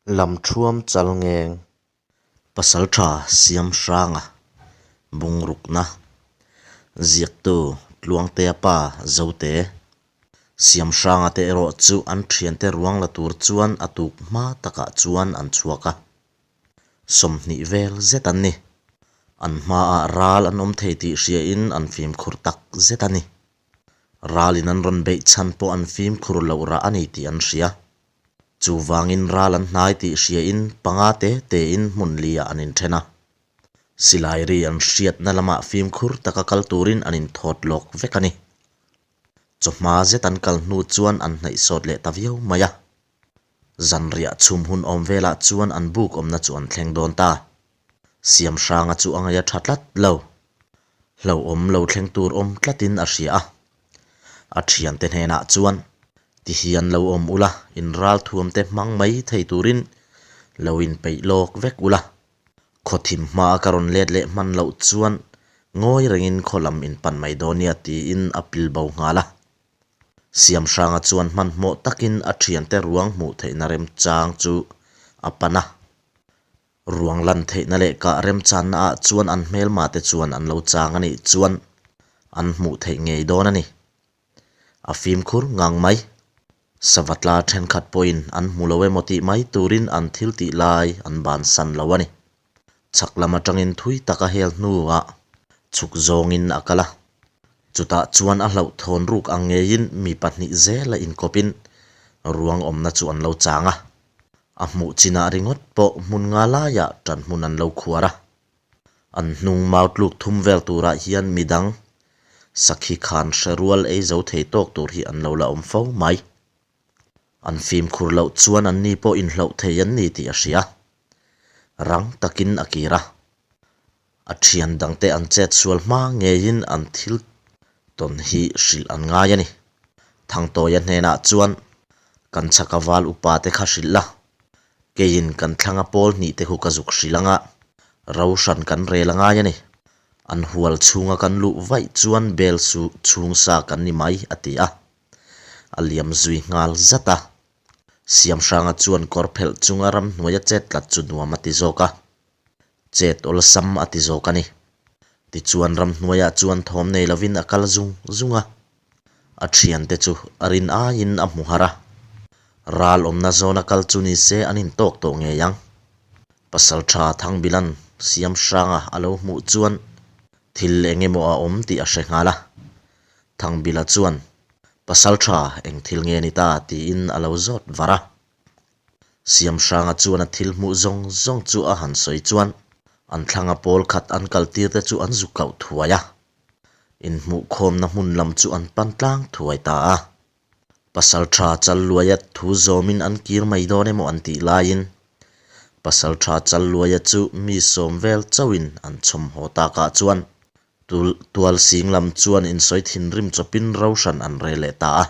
Lamṭhuam Chalngeng Pasalṭha Siamhranga Bungrukna Ziaktu Tluangtea pa Zote Siamhranga te erawh chu an ṭhiante ruang la tur chuan a tuk hma takah chuan an chhuak a. 20 vel zet an ni. An hmaah ral an awm thei tih hriain an fimkhur tak zet a ni. Ralin an rawn beih chhan pawh an fimkhur loh rah a ni tih an hria. Chuvangin ral an hnai tih hriain panga te tein hmun liah an inthen a. Silai ri an hriatna lamah fimkhur taka kal turin an inthawt lawk vek a ni. Chawhma zet an kal hnu chuan an hnaih sawt leh ta viau mai a. Zanriah chhum hun awm velah chuan an buk awmna chu an thleng dawn ta. Siamhranga chu a ngaih a tha tlat lo. Hlauhawm lo thleng tur awm tlatin a hria a. A thiante hnenah chuan, Ti hian lo awm ula, in ralthuamte hmang mai thei turin lo inpeih lawk vek ula. Khawthim hmaa ka rawn let leh hman loh chuan ngawi rengin khaw lam inpan mai dawn nia tiin a pil bo nghal a. Siamhranga chuan hmanhmawh takin a thiante ruang hmuh theihna remchang chu a pan a. Ruang lan theihna leh kah remchanna ah chuan an hmelma te chuan an lo chang a nih chuan an hmuh theih ngei dawn a ni. A fimkhur ngang mai. Savatla thenkhat pawhin an hmu lo emaw tih mai turin an thil tih lai an bansan lo a ni. Chhak lam atangin thui tak a hel hnuah chhuk zawngin a kal a. Chutah chuan a hlauhthawn ruk ang ngeiin mi pahnih zela inkawpin ruang awmna chu an lo chang a. A hmuh chinah ringawt pawh hmun nga laiah ṭan hmun an lo khuar a. An hnung mau tluk thum vel turah hian midang sakhi khan hre rual ei zo thei tawk tur hi an lo la awm fo mai. An fimkhur loh chuan anni pawh inhloh thei an ni tih a hria. Rang takin a kir a. A thian dangte an chet sual hma ngeiin an thil tawn hi hrilh an ngai a ni. Thangtawia hnenah chuan kan chhaka val upa te kha hrilh la, keiin kan thlanga pawl hnih te khu ka zuk hrilh anga ro hran kan rel a ngai a ni. An hual chhunga kan luh vaih chuan bel su chhung sa kan ni mai a ti a. A liam zui nghal zat a. Siamhranga chuan kawr phelh chunga ramhnuaia chet tlat chu nuam a ti zawk a. Chet awlsam a ti zawk a ni. Tichuan ramhnuaiah chuan thawm nei lovin a kal zung zung a. A thiante chu a rin aiin a hmu har a. Ral awmna zawna kal chu ni se an intawk tawh ngei ang. Pasaltha Thangbilan Siamhranga a lo hmuh chuan thil eng emaw a awm tih a hre nghal a. Thangbila chuan, Pasaltha eng thil nge ni ta? tiin a lo zawt var a. Siamhranga chuan a thil hmuh zawng zawng chu a han sawi chuan an thlanga pawl khat an kal tir te chu an zu kauh thuai a, inhmuhkhawmna hmun lam chu an pan tlang thuai ta a. Pasaltha Challuaia thu zawmin an kir mai dawn emaw an tih laiin Pasaltha Challuaia chu mi sawm vel chauhin an chhawm haw takah chuan Tualsing lam chuan insawi thinrim chawpin ro hran an rel leh ta a.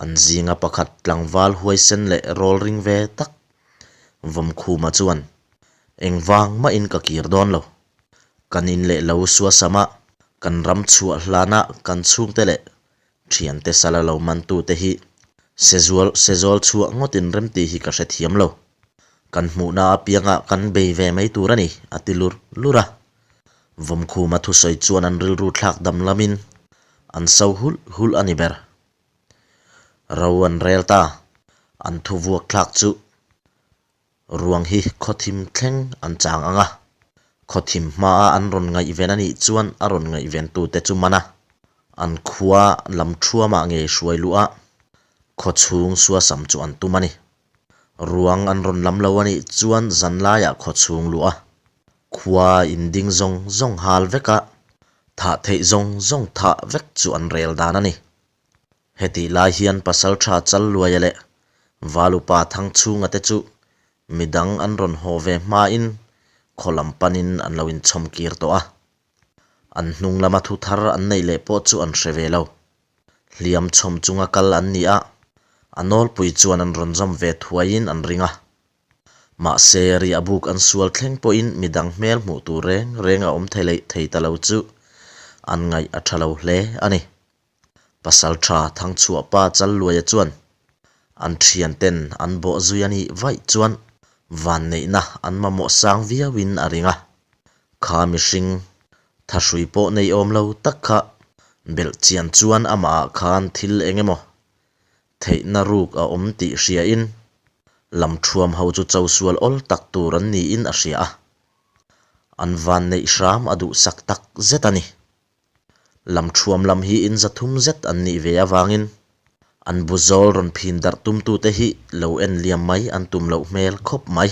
An zinga pakhat tlangval huaisen leh rawl ring ve tak Vawmkhuma chuan, Engvang mahin ka kir dawn lo. Kan in leh lo suasama kan ram chhuah hlana kan chhungte leh thiante sala lo mantute hi sezual sezawl chhuah ngawtin remti hi ka hrethiam lo. Kan hmuhna apiangah kan bei ve mai tur a ni, a ti lur lur a. Vawmkhuma thusawi chuan an rilru thlak dam lamin an so hulh hulh a ni ber. Ro an rel ta, an thu vuak thlak chu ruang hi khawthim thleng an chang ang a, khawthim hmaa an rawn ngaihven a nih chuan a rawn ngaihventute chu man a, an khua lam thuamah ngei hruai luh a, khawchhung suasam chu an tum a ni. Ruang an rawn lam lo a nih chuan zanlaiah khawchhung luh a, Khua inding zawng zawng hal vek a, thah theih zawng zawng thah vek chu an rel dan a ni. Hetih lai hian Pasaltha Challuaia leh Valupa Thangchhunga te chu midang an rawn haw ve hmain khaw lam panin an lo inchhawm kir tawh a. An hnung lama thu thar an neih leh pawh chu an hre ve lo. Hliam chhawm chunga kal an ni a, a nawlpui chuan an rawn zawm ve thuaiin an ring a. Mahse, riahbuk an sual thleng pawhin midang hmel hmuh tur reng reng a awm thei leh thei ta lo chu an ngaih a tha lo hle a ni. Pasaltha Thangchhuahpa Challuaia chuan an thianten an bawh zui a nih vaih chuan. Vanneihna an mamawh sang viauin a ring a. Kha mihring thahrui pawh nei awm lo tak kha belh chian chuan amahah khan thil eng emaw theihna ruk a awm tih hriain lamthuam ho chu cho sual awl tak tur an niin a hria a. An vanneih hram a duhsak tak zet a ni. Lamthuam lam hi in zathum zet an nih ve avangin an bu zawl rawn phin darh tumtute hi lo en liam mai an tum loh hmel khawp mai.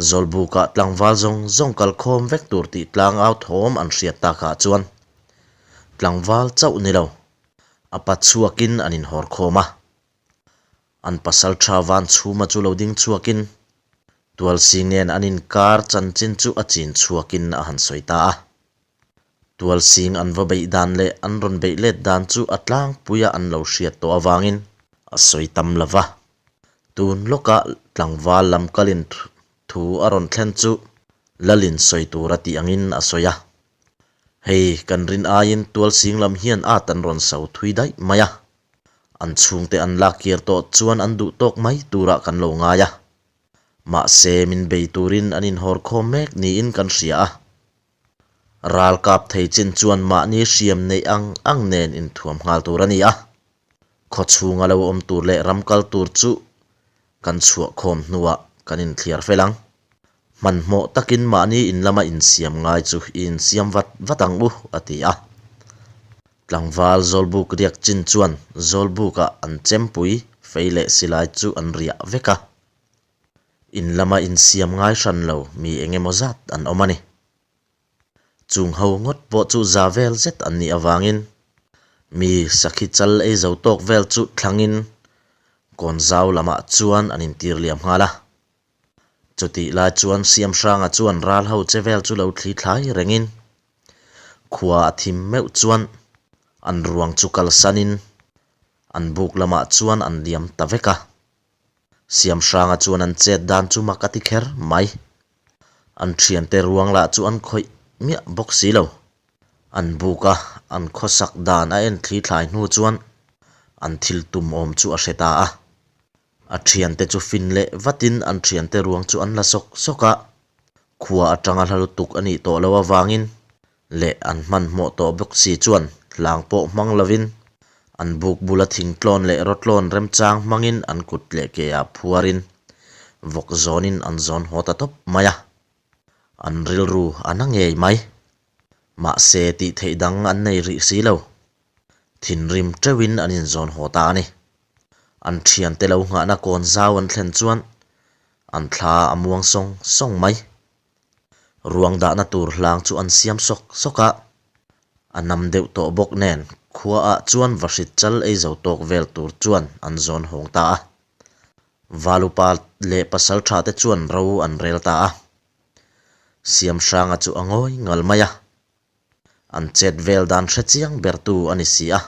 Zawlbukah tlangval zawng zawng kal khawm vek tur tih tlangau thawm an hriat takah chuan tlangval chauh ni lo, a pa chhuakin an inhawr khawm a. An pasal tha van chhuma chu lo ding chhuakin Tualsing nen an inkar chanchin chu a chin chhuakin a han sawi ta a. Tualsing an va beih dan leh an rawn beih let dan chu a tlangpuia an lo hriat tawh avangin a sawi tam lo va. Tun lawkah tlangval lam kalin thu a rawn thlen chu Lalin sawi tur a tih angin a sawi a. Hei kan rin aiin Tualsing lam hian at an rawn so thui daih mai a. An chhungte an lak kir tawh chuan an duh tawk mai turah kan lo ngai a. Mahse min bei turin an inhawr khawm mek niin kan hria a. Ral kap thei chin chuan mahni hriam neih ang ang nen inthuam nghal tur a ni a. Khaw chhunga lo awm tur leh ram kal tur chu kan chhuah khawm hnuah kan inthliar fel ang. Hmanhmawh takin mahni in lama insiam ngai chu i insiam vat vat ang u, a ti a. Tlangval Zawlbuk riak chin chuan Zawlbukah an chempui fei leh silai chu an riah vek a. In lama insiam ngai hran lo mi eng emaw zat an awm a ni. Chung ho ngawt pawh chu za vel zet an nih avangin mi sakhi chal ei zo tawk vel chu thlangin kawnzau lamah chuan an intir liam nghal a. Chutih lai chuan Siamhranga chuan ral ho che vel chu lo thli thlai rengin khua a thim meuh chuan an ruang chu kalsanin an buk lamah chuan an liam ta vek a. Siamhranga chuan an chet dan chu mak a ti kher mai. An thiante ruang lah chu an khawih miah bawk si lo. An buk a, an khawsak dan a en thli thlai hnu chuan an thil tum awm chu a hre ta a. A thiante chu fin leh vatin an thiante ruang chu an la sawk sawk a. Khua atanga hla lutuk a nih tawh loh avangin leh an hmanhmawh tawh bawk si chuan hlang pawh hmang lovin an buk bula thingtlawn leh rawtlawn remchang hmangin an kut leh ke ah phuarin vawk zawnin an zawn haw ta tawp mai a. An rilru a na ngei mai. Mahse tih theih dang an nei rih si lo. Thinrim teuhin an inzawn haw ta a ni. An thiante lo nghahna kawn zau an thlen chuan an thla a muang sawng sawng mai. Ruang dahna tur hlang chu an siam sawk sawk a, a nam deuh tawh bawk nen khuaah chuan vahrit chal ei zo tawk vel tur chuan an zawn hawng ta a. Valupa leh pasal tha te chuan ro an rel ta a. Siamhranga chu a ngawi ngal mai a. An chet vel dan hre chiang bertu a ni si a.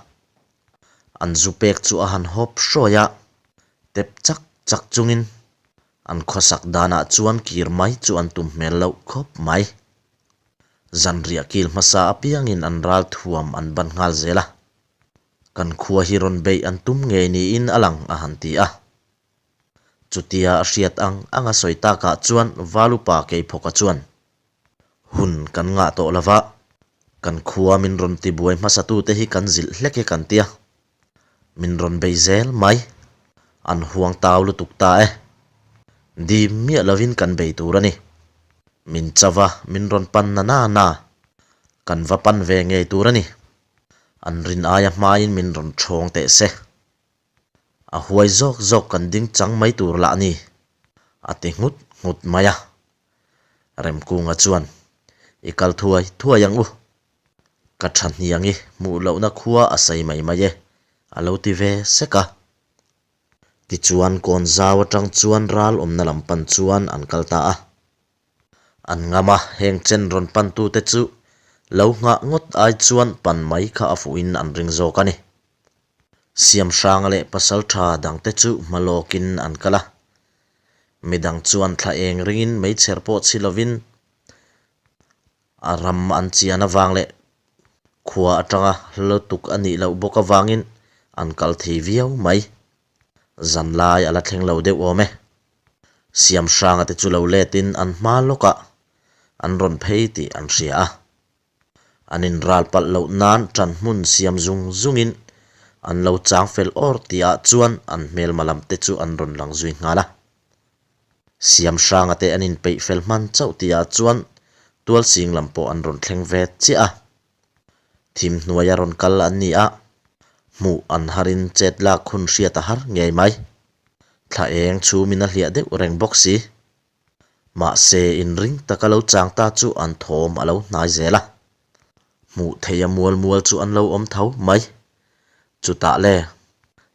An zu pek chu a han hawp hruai a, tep chak chak chungin an khawsak danah chuan kir mai chu an tum hmel loh khawp mai. Zanriah kil hmasa apiangin an ral thuam an ban nghal zel a. Kan khua hi rawn beih an tum ngei niin a lang a han ti a. Chutia a hriat ang anga sawi takah chuan Valupa Keiphawka chuan Hun kan ngah tawh lo va, kan khua min rawn tibuai hmasatute hi kan zilh hlek e kan tia. Min rawn bei zel mai. An huang tau lutuk ta e. Dim miah lovin kan bei tur a ni. Min cho va, min rawn pan na na na. Kan va pan ve ngei tur a ni. An rin aia hmain min rawn thawng teh se. A huai zawk zawk kan ding chang mai tur lah a ni, a ti nghut nghut mai a. Remkunga chuan, I kal thuai thuai ang u. Ka tha hniang i hmuh lohna khua a sei mai mai e, a lo ti ve sek a. Tichuan kawn zau atang chuan ral awmna lam pan chuan an kal ta a. An ngam a, heng chen rawn pantute chu lo nghah ngawt ai chuan pan mai kha a fuhin an ring zawk a ni. Siamhranga leh pasaltha dangte chu hma lawkin an kal a. Midang chuan thla eng ringin meichher pawh chhi lovin a ram an chian avang leh khua atanga hla lutuk a nih loh bawk avangin an kal thei viau mai. Zanlai a la thleng lo deuh awm e. Siamhranga te chu lo letin an hma lawkah an rawn phei tih an hria a. An inral palh loh nan ṭan hmun siam zung zungin an lo chang fel awr tihah chuan an hmelma lam te chu an rawn lang zui nghal a. Siamhranga te an inpeih fel hman chauh tihah chuan tualsing lam pawh an rawn thleng ve chiah a. Thim hnuaia rawn kal an ni a, hmuh an harin chet lak hun hriat a har ngei mai. Thla eng chhumin a hliah deuh reng bawk si. Mahse, inring taka lo chang ta chu an thawm a lo hnai zel a. Hmuh theia mual mual chu an lo awm tho mai. Chutah le,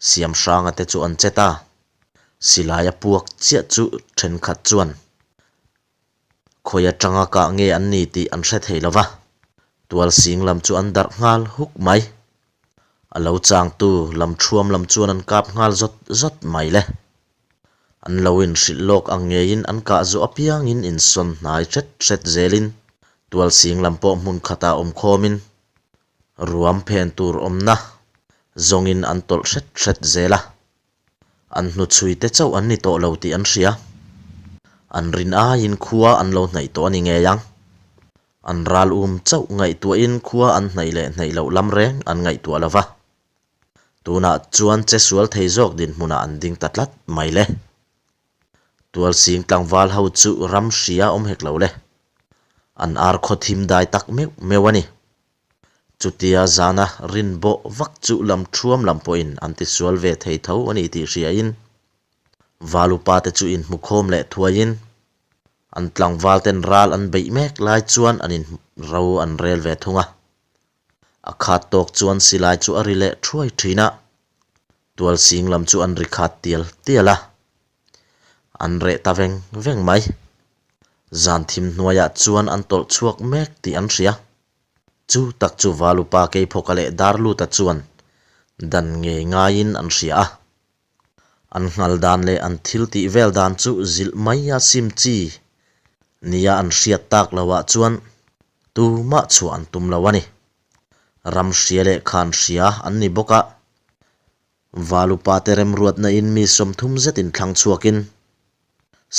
Siamhranga te chu an che ta. Silai a puak chiah chu thenkhat chuan Khawi atanga kah nge an ni tih an hre thei lo va, tualsing lam chu an darh nghal huk mai. A lo changtu lam thuam lam chuan an kap nghal zawt zawt mai le. An lo inhrilh lawk ang ngeiin an kah zawh apiangin insawn hnai hret hret zelin tualsing lam pawh hmun khatah awm khawmin ruam phen tur awmna zawngin an tawlh hret hret zel a. An hnuchhui te chauh an ni tawh lo tih an hria. An rin aiin khua an lo hnaih tawh a ni ngei ang. An ral um chauh ngaihtuahin khua an hnaih leh hnaih loh lam reng an ngaihtuah lo va. Tunah chuan che sual thei zawk dinhmunah an ding ta tlat mai le. Tualsing tlangval ho chu ram hria awm hek lo le. An ar khaw thim dai tak meuh meuh a ni. Chutia zana rin bawh vak chu lam thuam lam pawhin an tisual ve thei tho a ni tih hriain Valupa te chu inhmukhawm leh thuaiin an tlangval ten ral an beih mek lai chuan an in ro an rel ve thung a. A khat tawk chuan silai chu a ri leh thuai thin a, tualsing lam chu an ri khat tial tial a. An reh ta veng veng mai. Zan thim hnuaiah chuan an tawlh chhuak mek tih an hria. Chu tak chu Valupa Keiphawka leh Darluta chuan dan ngei ngaiin an hria a. An nghal dan leh an thil tih vel dan chu zilh mai a sim chi nia an hriat tak loah chuan tumah chhuah an tum lo a ni. Ram hria leh khan hria an ni bawk a. Valupa te remruatna in mi 30 zetin thlang chhuakin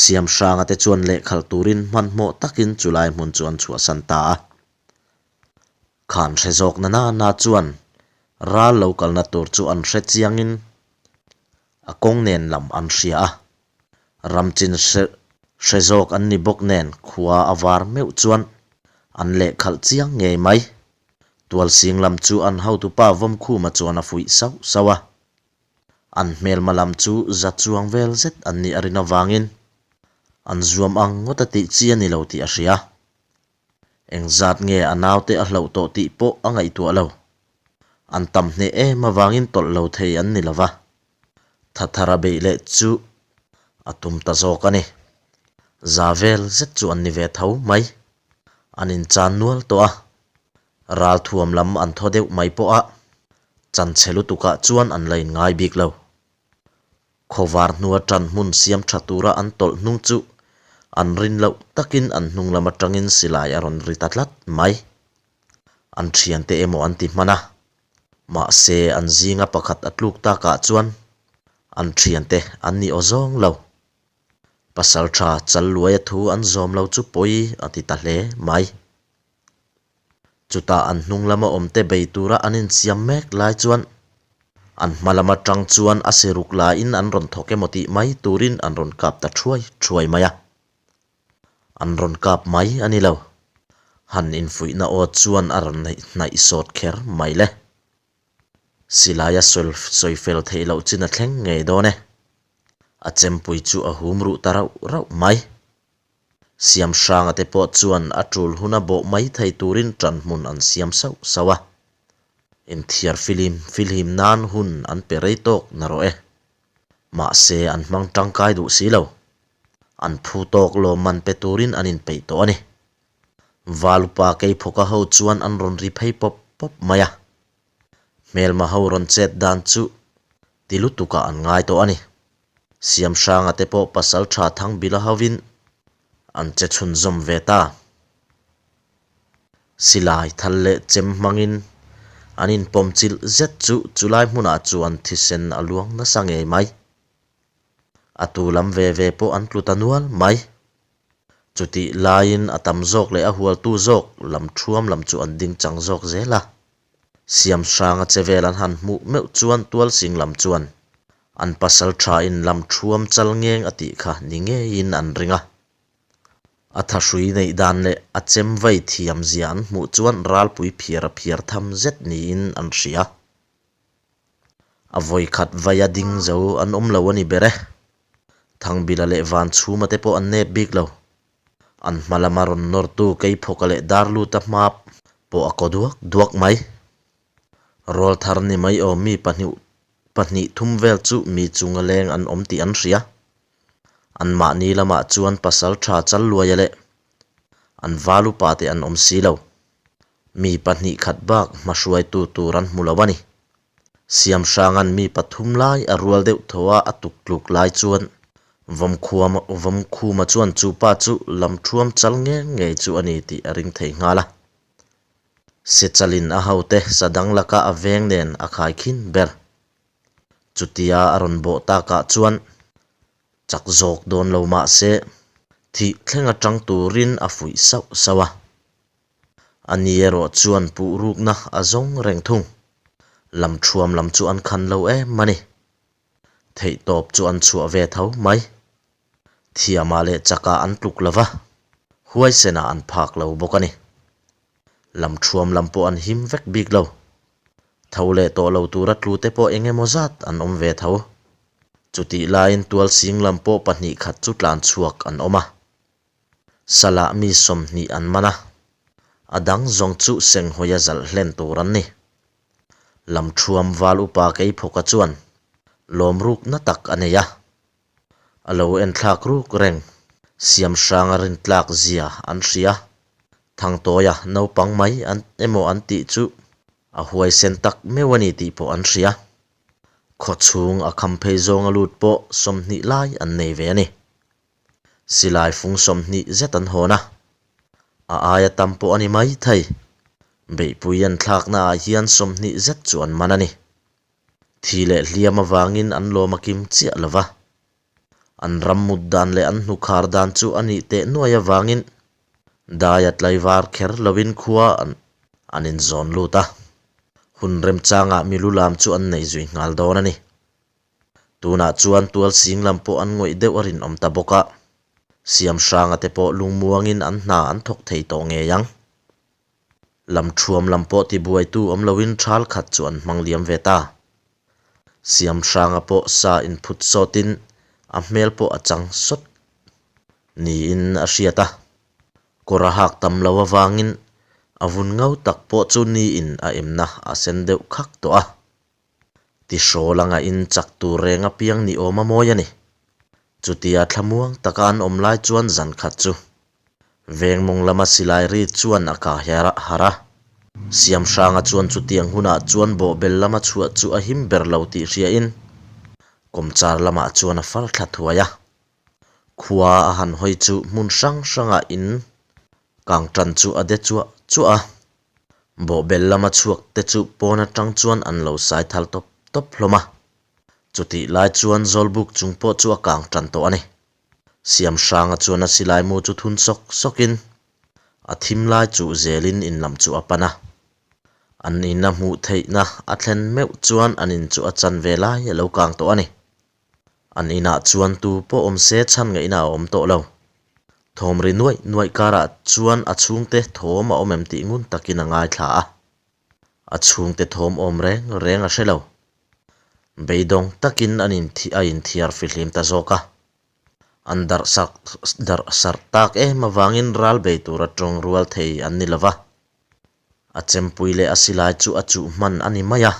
Siamhranga te chuan lehkhalh turin hmanhmawh takin chulai hmun chu an chhuahsan ta a. Khan hre zawk na na na chuan ral lo kalna tur chu an hre chiangin a kawng nen lam an hria a. Ramchin hre hre zawk an ni bawk nen khua a var meuh chuan an lehkhalh chiang ngei mai. Tualsing lam chu an hotupa Vawmkhuma chuan a fuih sauh sauh a. An hmelma lam chu za chuang vel zet an nih a rin avangin an zuam ang ngawt a tih chi a ni lo tih a hria. Engzat nge a naute a hlauh tawh tih pawh a ngaihtuah lo. An tam hneh em avangin tawlh lo thei an ni lo va. Thathara beih leh chu a tum ta zawk a ni. Za vel zet chu an ni ve tho mai. An inchan nual tawh a. Ralthuam lam an thaw deuh mai pawh a, chanchhe lutukah chuan an la inngai bik lo. Khawvar hnua ṭan hmun siam ṭha tura an tawlh hnung chu an rin loh takin an hnung lam aṭangin silai a rawn ri ta tlat mai. An ṭhiante emaw an ti hman a, mahse an zinga pakhat a tluk takah chuan an ṭhiante an ni aw zawng lo. Pasalṭha Challuaia thu an zawm lo chu pawi a ti ta hle mai. Chutah an hnung lama awmte bei tura an insiam mek lai chuan an hma lam atang chuan a siruk laiin an rawn thawk emaw tih mai turin an rawn kap ta thuai thuai mai a. An rawn kap mai a ni lo. Han infuihna aw chuan a rawn hnaih sawt kher mai le. Silai a sawi fel theih loh chin a thleng ngei dawn e. A chempui chu a hum ruh ta rauh rauh mai. Siamhranga te pawh chuan a tul huna bawh mai thei turin ṭan hmun an siam sauh sauh a. Inthiar filim filhim nan hun an pe rei tawk na rawh e. Mahse an hmang tangkai duh si lo. An phu tawk lawmman pe turin an inpeih tawh a ni. Valupa Keiphawka ho chuan an rawn ri phei pawp pawp mai a. Hmelma ho rawn chet dan chu ti lutukah an ngai tawh a ni. Siamhranga te pawh pasal tha Thangbila hovin an che chhunzawm ve ta. Silai thal leh chem hmangin an inpawm chilh zet chu chulai hmunah chuan thisen a luang nasa ngei mai. A tu lam ve ve pawh an tlu ta nual mai. Chutih laiin a tam zawk leh a hualtu zawk lam thuam lam chu an ding chang zawk zel a. Siamhranga che vel an han hmuh meuh chuan Tualsing lam chuan an pasal thain lam thuam chal ngeng a tih kha ni ngeiin an ring a. A thahrui neih dan leh a chem vai thiam zia an hmuh chuan ralpui phiar a phiar tham zet niin an hria. A vawikhat vaia ding zo an awm lo a ni ber e. Thangbila leh Vanchhuma te pawh an nep bik lo. An hma lama rawn nawrtu Keiphawka leh Darluta hma pawh a kaw duak duak mai. Rawlthar ni mai awm mi pahnih thum vel chu mi chunga leng an awm tih an hria. Anmahni lamah chuan pasal tha Challuaia leh an val upa te an awm si lo. Mi 2 khat bak hmahruaitu tur an hmu lo a ni. Siamhranga'n mi pathum lai a rual deuh tho a a tuk tluk lai chuan Vawmkhuma chuan chu pa chu lamthuam chal ngeng ngei chu a ni tih a ring thei nghal a. Sechalin a hote sa dang laka a veng nen a khaikhin ber. Chutia a rawn bawh takah chuan chak zawk dawn lo mah se thih thleng atang turin a fuih sauh sauh a. A ni erawh chuan puh rukna a zawng reng thung. Lam thuam lam chu an khan lo em a ni. Theihtawp chu an chhuah ve tho mai. Thiamah leh chakah an tluk lo va, huaisenah an phak lo bawk a ni. Lam thuam lam pawh an him vek bik lo. Tho leh tawh lo tura tlu te pawh eng emaw zat an awm ve tho. Chutih laiin tualsing lam pawh 2 khat chu tlan chhuak an awm a. Salah mi 20 an man a, a dang zawng chu senghawia zalh hlen tur an ni. Lam thuam val upa Keiphawka chuan lawm rukna tak a nei a. A lo enthlak ruk reng. Siamhranga rintlak zia an hria. Thangtawia naupang mai an emaw an tih chu a huaisen tak meuh a ni tih pawh an hria. Khawchhung a kham phei zawnga lut pawh 20 lai an nei ve a ni. Silai fung 20 zet an hawn a. A aia tam pawh a ni mai thei. Beihpui an thlaknaah hian 20 zet chu an man a ni. Thi leh hliam avangin an lawm a kim chiah lo va. An ram mut dan leh an hnukhar dan chu a nih teh nuai avangin daia tlaivar kher lovin khua an inzawn lut a. Hun remchangah milu lam chu an nei zui nghal dawn a ni. Tunah chuan tualsing lam pawh an ngawih deuh a rinawm ta bawk a. Siamhranga te pawh lungmuangin an hna an thawk thei tawh ngei ang. Lam thuam lam pawh tibuaitu awm loin thal khat chu an hmang liam ve ta. Siamhranga pawh sa inphut sawtin a hmel pawh a chang sawt niin a hriat a. Kawr a hak tam lo avangin a vun ngau tak pawh chu niin a emna a sen deuh khak tawh a. Tihrawl anga in chak tur reng apiang ni awm a mawi a ni. Chutia thlamuang taka an awm lai chuan zan khat chu veng mawng lama silai ri chuan a kah harh a. Siamhranga chuan chutiang hunah chuan bawhbel lama chhuah chu a him ber lo tih hriain kawmchar lamah chuan a far thla thuai a. Khua a han hawi chu hmun hrang hrangah in kang tan chu a de chuah chuah a. Bawhbel lama chhuak te chu pawn atang chuan an lo sai thal tawp tawp hlawm a. Chutih lai chuan Zawlbuk chung pawh chu a kang tan tawh a ni. Siamhranga chuan a silai mu chu thun sawk sawkin a thim lai chuh zelin in lam chu a pan a. An ina hmuh theihna a thlen meuh chuan an in chu a chan ve lai a lo kang tawh a ni. An inah chuan tu pawh awm se chhan ngaihna a awm tawh lo. Thawm ri nuaih nuaih karah chuan a chhungte thawm a awm em tih ngun takin a ngaithla a. A chhungte thawm awm reng reng a hre lo. Beidawng takin an a inthiar fihlim ta zawk a. An darh darh sarh tak em avangin ral bei tura tawng rual thei an ni lo va. A chempui leh a silai chu a chuh hman a ni mai a.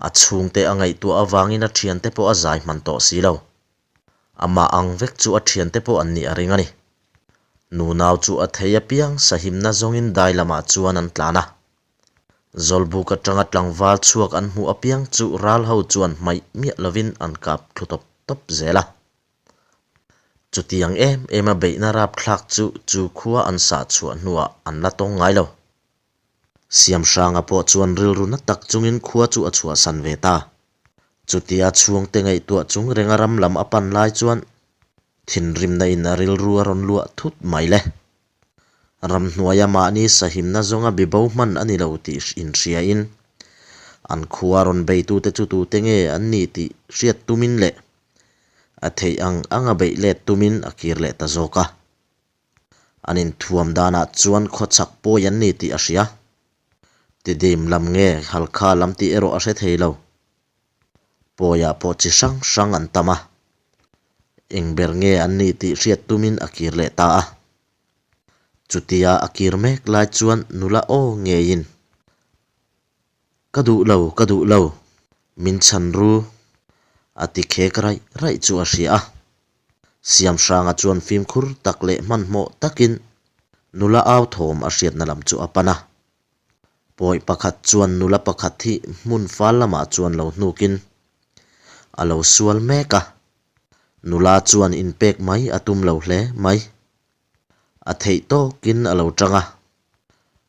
A chhungte a ngaihtuah avangin a thiante pawh a zai hman tawh si lo. Amah ang vek chu a thiante pawh an nih a ring a ni. Nunau chu a thei apiang sahimna zawngin dai lamah chuan an tlan a. Zawlbuk atanga tlangval chhuak an hmuh apiang chu ral ho chuan hmaih miah lovin an kap thlu tawp tawp zel a. Chutiang em em a beihna rapthlak chu chu khua an sah chhuah hnuah an la tawng ngai lo. Siamhranga pawh chuan rilru na tak chungin khua chu a chhuahsan ve ta. Chutia chhungte ngaihtuah chung renga ram lam a pan lai chuan thinrimna in a rilru a rawn luah thut mai le. Ramhnuaia mahni sahimna zawnga bibo hman a ni lo tih inhriain an khua rawn beitute chu tute nge an ni tih hriat tumin leh a theih ang anga beih let tumin a kir leh ta zawk a. An inthuam danah chuan khawchhak pawi an ni tih a hria. Tidim lam nge Halkha lam tih erawh a hre thei lo. Pawiah pawh chi hrang hrang an tam a, eng ber nge an nih tih hriat tumin a kir leh ta a. Chutia a kir mek lai chuan nula aw ngeiin, Ka duh lo, ka duh lo, min chhan ru, a ti khek raih raih chu a hria a. Siamhranga chuan fimkhur tak leh hmanhmawh takin nula au thawm a hriatna lam chu a pan a. Pawi pakhat chuan nula pakhat hi hmun fal lamah chuan lo hnukin a lo sual mek a, nula chuan inpek mai a tum lo hle mai. A theih tawkin a lo tang a,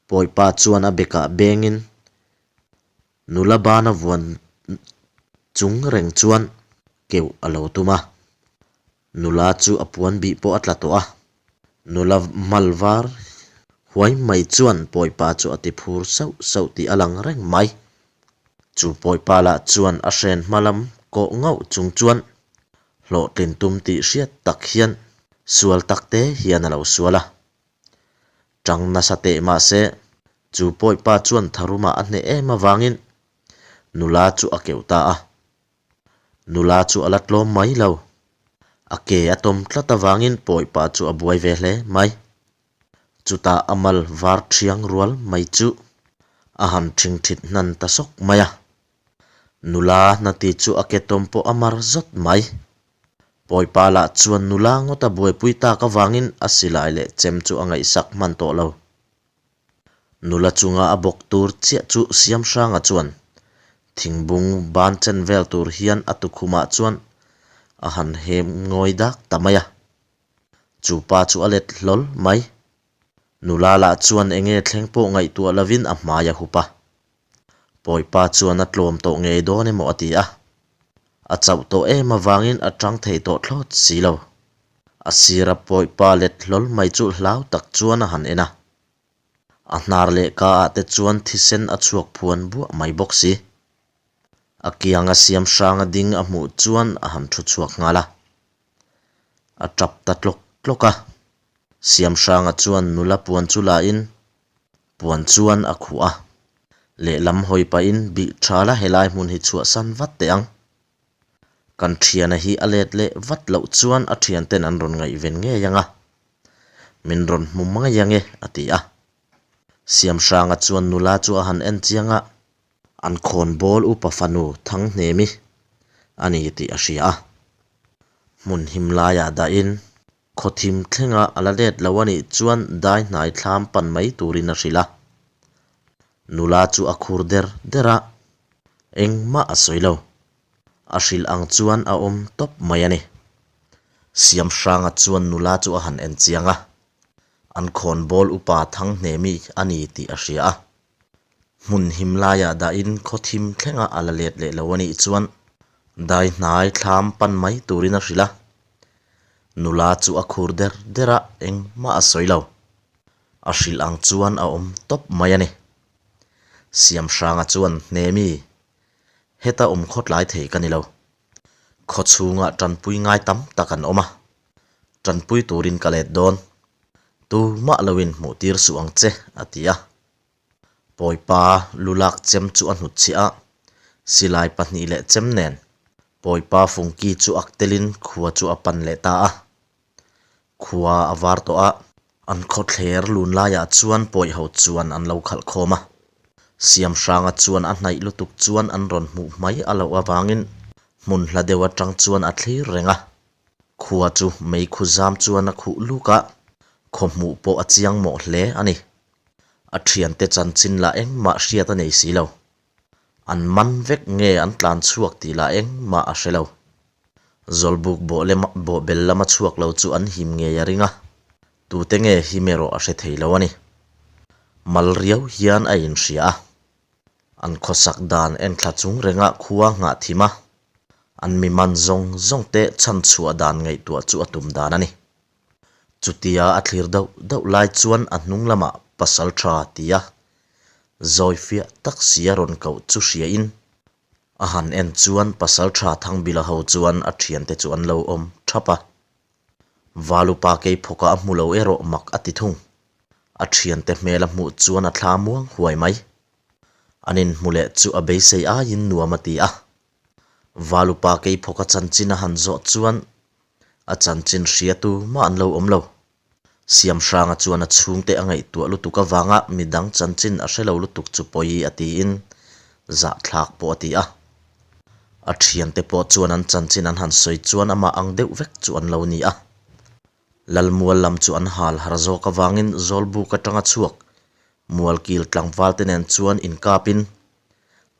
pawipa chuan a bekah bengin nula bana vuan chung reng chuan keuh a lo tum a. Nula chu a puan bih pawh a tla tawh a, nula mal var huai mai chuan pawipa chu a ti phur sauh sauh tih a lang reng mai. Chu pawipa lah chuan a hren hma lam kawh ngauh chung chuan hlawhtlin tum tih hriat tak hian sual tak te hian a lo sual a. Tang nasa teh mahse chu pawipa chuan tharumah a hneh em avangin nula chu a keuh ta a. Nula chu a la tlawm mai lo. A ke a tawm tlat avangin pawipa chu a buai ve hle mai. Chutah a mal var thiang rual mai chu a han thingthit hnan ta sawk mai a. Nula hnati chu a ke tawm pawh a mar zawt mai. Pawipa lah chuan nula ngawt a buaipui tak avangin a silai leh chem chu a ngaihsak hman tawh lo. Nula chunga a bawk tur chiah chu Siamhranga chuan thingbung ban chen vel tur hian a tukhumah chuan a han hem ngawi dak ta mai a. Chu pa chu a let hlawl mai. Nula lah chuan enge thleng pawh ngaihtuah lovin a hmai a hup a. Pawipa chuan a tlawm tawh ngei dawn emaw a ti a. A chauh tawh em avangin a tang thei tawh thlawt si lo. A sira pawipa let hlawl mai chu hlau tak chuan a han en a. A hnar leh ka ah te chuan thisen a chhuak phuan buah mai bawk si. A kianga siam hranga ding a hmuh chuan a han thu chhuak nghal a. A tap ta tlawk tlawk a. Siam hranga chuan nula puan chu la in Puan chuan a khuh a, lehlam hawi pahin bih tha la helai hmun hi chhuahsan vat teh ang. Kan thiana hi a let leh vat loh chuan a thianten an rawn ngaihven ngei ang a, min rawn hmu mai ang e, a ti a. Siamhranga chuan nula chu a han en chiang a, an khawnbawl upa fanu Thanghnemi a ni tih a hria a, hmun him laiah dahin Khawthim thlenga a la let lo a nih chuan dai hnai thlam pan mai turin a hrilh a. Nula chu a khur der der a, engmah a sawi lo. A hrilh ang chuan a awm tawp mai a ni. Siamhranga chuan nula chu a han en chiang a, an khawnbawl upa Thanghnemi a ni tih a hria a. Hmun him laiah dahin khawthim thlenga a la let leh lo a nih chuan dai hnai thlam pan mai turin a hrilh a. Nula chu a khur der der a, engmah a sawi lo. A hrilh ang chuan a awm tawp mai a ni. Siamhranga chuan, Hnemi, heta awm khawtlai thei ka ni lo. Khaw chhungah tanpui ngai tam tak an awm a, tanpui turin ka let dawn. Tumah loin hmuh tir suh ang che, a ti a. Pawipa lulak chem chu a hnutchhiah a, silai pahnih leh chem nen Pawipa fungki chu ak telin khua chu a pan leh ta a. Khua a var tawh a, an khawthler lun laiah chuan pawiho chuan an lo khalh khawm a. Siamhranga chuan a hnaih lutuk chuan an rawn hmuh hmai a loh avangin hmun hla deuh atang chuan a thlir reng a. Khua chu meikhu zam chuan a khuh luk a, khaw hmuh pawh a chiang mawh hle a ni. A thiante chanchin lah engmah hriat a nei si lo. An man vek nge an tlan chhuak tih lah engmah a hre lo. Zawlbuk bawhbel lama chhuak lo chu an him ngei a ring a, tute nge him erawh a hre thei lo a ni. Mal riau hian a inhria a, an khawsak dan enthla chung rengah khua nghah thim a. An mi man zawng zawng te chhan chhuah dan ngaihtuah chu a tum dan a ni. Chutia a thlir dauh dauh lai chuan a hnung lamah pasal tha tia zawi fiah tak si a rawn koh chu hria in a han en chuan pasal tha Thangbila ho chuan a thiante chu an lo awm thap a. Valupa Keiphawka a hmu lo erawh mak a ti thung. A thiante hmel a hmuh chuan a thla muang huai mai. An inhmu leh chu a beisei aiin nuam a ti a. Valupa Keiphawka chanchin a han zawh chuan a chanchin hria tu mah an lo awm lo. Siamhranga chuan a chhungte a ngaihtuah lutuk avanga midang chanchin a hre lo lutuk chu pawi a tiin zahthlak pawh a ti a. A thiante pawh chuan an chanchin an han sawi chuan amah ang deuh vek chu an lo ni a. Lalmual lam chu an hal har zawk avangin Zawlbuk atanga chhuak Mualkil tlangval te nen chuan inkapin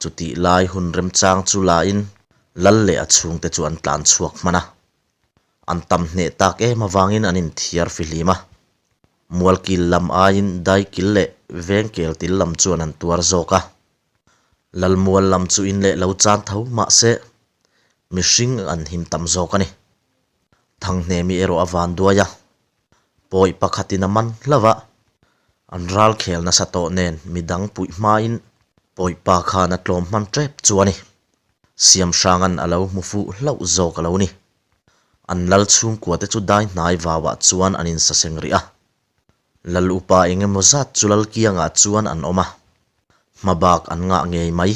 chutih lai hun remchang chu lain Lal leh a chhungte chu an tlan chhuak hman a. An tam hneh tak em avangin an inthiar fihlim a. Mualkil lam aiin Daikil leh Vengkeltil lam chuan an tuar zawk a. Lalmual lam chu in leh lo chan tho mahse mihring an him tam zawk a ni. Thanghnemi erawh a van duai a, pawi pakhatin a man hlauh a, an ral khel nasa tawh nen midang puih hmain pawi pa khan a tlawm hman tep chu a ni. Siamhranga'n a lo hmu fuh hlauh zawk a lo ni. An lal chhungkua te chu dai hnai vauah chuan an insaseng rih a. Lal upa eng emaw zat chu lal kiangah chuan an awm a, hmabak an ngah ngei mai.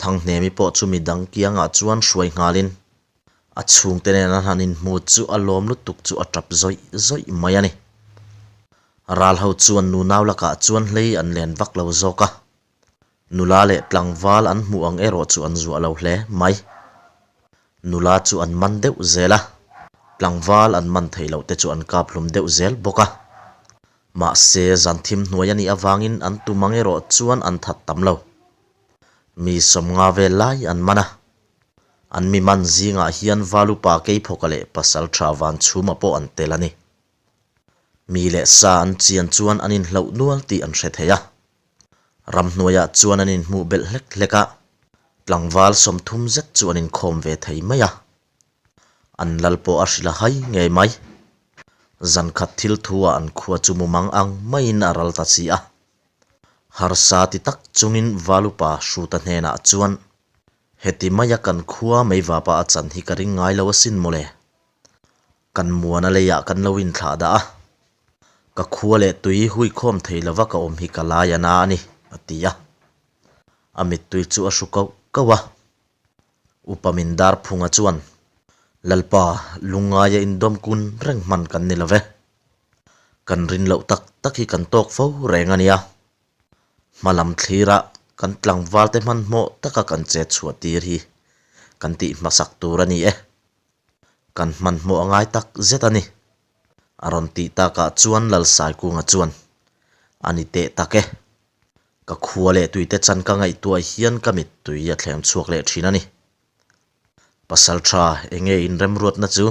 Thanghnemi pawh chu midang kiangah chuan hruai nghalin a chhungte nen an han inhmu chu a lawm lutuk chu a tap zawih zawih mai a ni. Ral ho chuan nunau lakah chuan hlei an len vak lo zawk a, nula leh tlangval an hmuh ang erawh chu an zuah lo hle mai. Nula chu an man deuh zel a, tlangval an man theih loh te chu an kap hlum deuh zel bawk a. Mahse, zan thim hnuai a nih avangin an tum ang erawh chuan an that tam lo. Mi sawmnga vel lai an man a. An mi man zingah hian Valupa Keiphawka leh Pasaltha Vanchhuma pawh an tel a ni. Mi leh sa an chian chuan an inhloh nual tih an hre thei a. Ramhnuaiah chuan an inhmuh belh hlek hlek a, tlangval 30 zet chu an inkhawm ve thei mai a. An lal pawh a hrilh a hai ngei mai. Zankhat thil thu-ah an khua chu mumang ang maiin a ral ta si a. Harsa ti tak chungin Valupa Hruta hnenah chuan, Heti maia kan khua meivapa a chan hi ka ring ngai lo asin mawle. Kan muana leiah kan lo inthlah dah a, ka khua leh tui huikhawm thei lova ka awm hi ka lai a na a ni, a ti a. A mittui chu a hru kauh kauh a. Upa min dar phunga chuan, Lalpa, lungngaia indawm kun reng hman kan ni lo ve. Kan rin loh tak tak hi kan tawk fo reng a nia. Hmalam thlirah kan tlangvalte hmanhmawh taka kan chet chhuah tir hi kan tih hmasak tur a ni e. Kan hmanhmawh a ngai tak zet a ni. A rawn tih takah chuan Lalsaikunga chuan, A ni teh tak e. Ka khua leh tuite chan ka ngaihtuah hian ka mittui a thleng chhuak leh thin a ni. Pasal tha enge inremruatna chu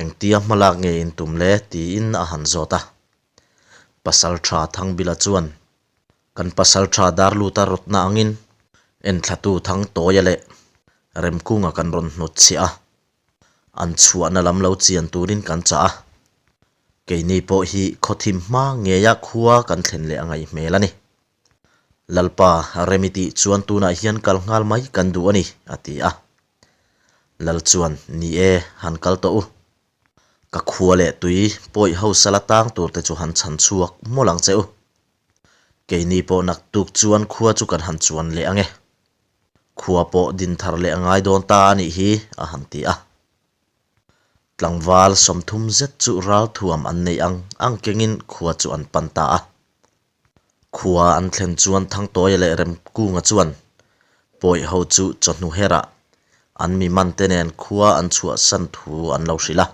engtia hmalak nge in tum le tiin a han zawt a. Pasal tha Thangbila chuan kan pasal tha Darluta rawtna angin enthlatu Thangtawia leh Remkunga kan rawn hnutchhiah a. An chhuahna lam lo chian turin kan chah a, keini pawh hi khawthim hma ngeia khua kan thlen leh a ngaih hmel a ni. Lalpa, rem i tih chuan tunah hian kal nghal mai kan duh a ni, a ti a. Lal chuan, Ni e, han kal tawh u. Ka khua leh tui pawih ho sala tang tur te chu han chhan chhuak mawlh ang che u. Keini pawh naktuk chuan khua chu kan han chuan leh ang e. Khua pawh din thar leh a ngai dawn ta a nih hi, a han ti a. Tlangval 30 zet chu ralthuam an neih ang ang kengin khua chu an pan ta a. Khua an thlen chuan Thangtawia leh Remkunga chuan pawih ho chu chawhnu herah an mi man te nen khua an chhuahsan thu an lo hrilh a.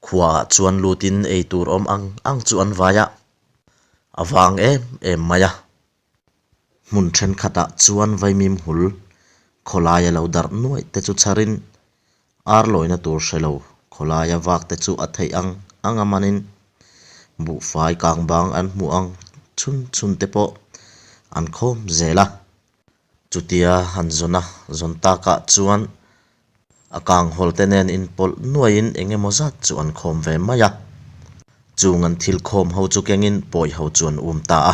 Khuaah chuan lutin ei tur awm ang ang chu an vai a, a vang em em mai a. Hmun thenkhatah chuan vaimim hul khawlaia lo darh nuaih te chu chharin ar lawina tur hre lo khawlaia vak te chu a theih ang ang a manin buhfai kang bang an hmuh ang chhun chhun te pawh an khawm zel a. Chutia han zawn a zawn takah chuan a kang hawl te nen inpawlh nuaiin eng emaw zat chu an khawm ve mai a. Chung an thil khawm ho chu kengin pawi ho chu an um ta a.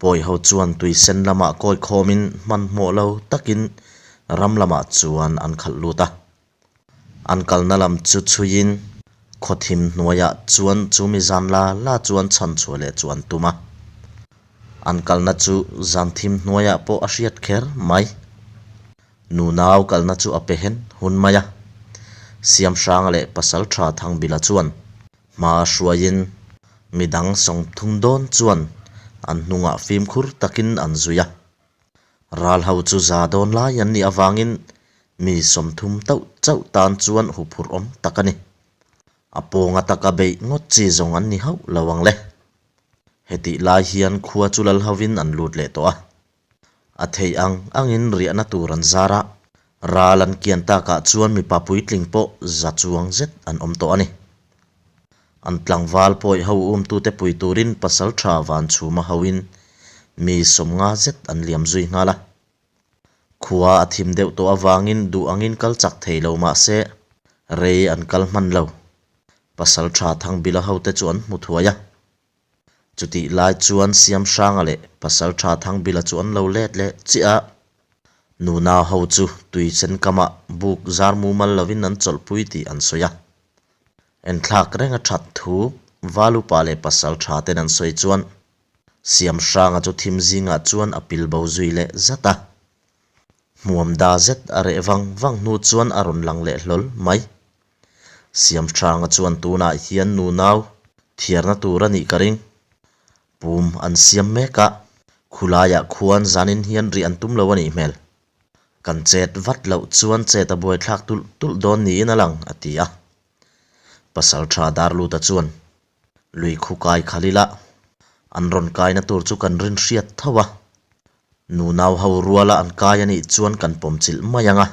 Pawi ho chuan tui sen lamah kawi khawmin hmanhmawh lo takin ram lamah chuan an khalh lut a. An kalna lam chu chhuiin khawthim hnuaiah chuan chumi zan la la chuan chhan chhuah leh chu an tum a. An kalna chu zan thim hnuaiah pawh a hriat kher mai. Nunau kalna chu a pe hen hun mai a. Siamhranga leh Pasaltha Thangbila chuan hma hruaiin midang sawmthum dawn chuan an hnungah fimkhur takin an zui a. Ral ho chu za dawn lai an nih avangin mi 30 tauh chauh tan chuan huphurh awm tak a ni. A pawnga taka beih ngawt chi zawng an ni hauh lo ang le. Hetih lai hian khua chu lal hovin an lut leh tawh a. A theih ang angin riahna tur an zar a, ral an kian takah chuan mipa puitling pawh za chuang zet an awm tawh a ni. An tlangval pawih ho umtute pui turin pasaltha Vanchhuma hoin mi 50 zet an liam zui nghal a. Khua a thim deuh tawh avangin duh angin kal chak thei lo mah se rei an kal hman lo. Pasaltha Thangbila hote chu an hmu thuai a. Chutih lai chuan Siamhranga leh Pasaltha Thangbila chu an lo let leh chiah a. Nunau ho chu tui sen kamah buk zar mumal lovin an chawlhpui tih an sawi a. Enthlak reng a that thu Valupa leh Pasaltha ten an sawi chuan Siamhranga chu thim zingah chuan a pil bo zui leh zat a. Hmuam da zet a reh vang vang hnu chuan a rawn lang leh hlawl mai. Siamhranga chuan tunah hian nunau thiarna tur a nih ka ring. Pum an siam mek a, khulaiah khuan zanin hian rih an tum lo a nih hmel. Kan chet vat loh chuan chet a buaithlak tulh tulh dawn niin a lang, a ti a. Pasaltha Darluta chuan Lui khu kai khalh ila, an rawn kaina tur chu kan rin hriat tho a. Nunau ho ruala an kai a nih chuan kan pawm chilh mai ang a.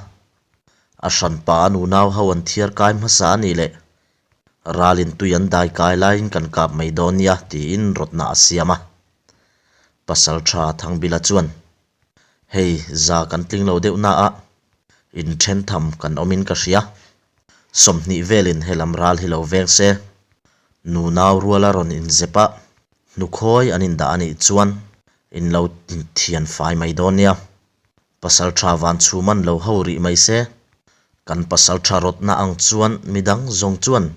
A hranpa a nunau ho an thiar kai hmasa a nih leh ralin tui an dai kai laiin kan kap mai dawn nia tiin rawtna a siam a. Pasaltha Thangbila chuan, Hei za kan tling lo deuh na a, inthen tham kan awmin ka hria. 20 velin helam ral hi lo veng se, nunau ruala rawn inzep a, hnukhawi an indah a nih chuan in lo inthian fai mai dawn nia. Pasaltha Vanchhuman lo ho rih mai se, kan pasaltha rawtna ang chuan midang zawng chuan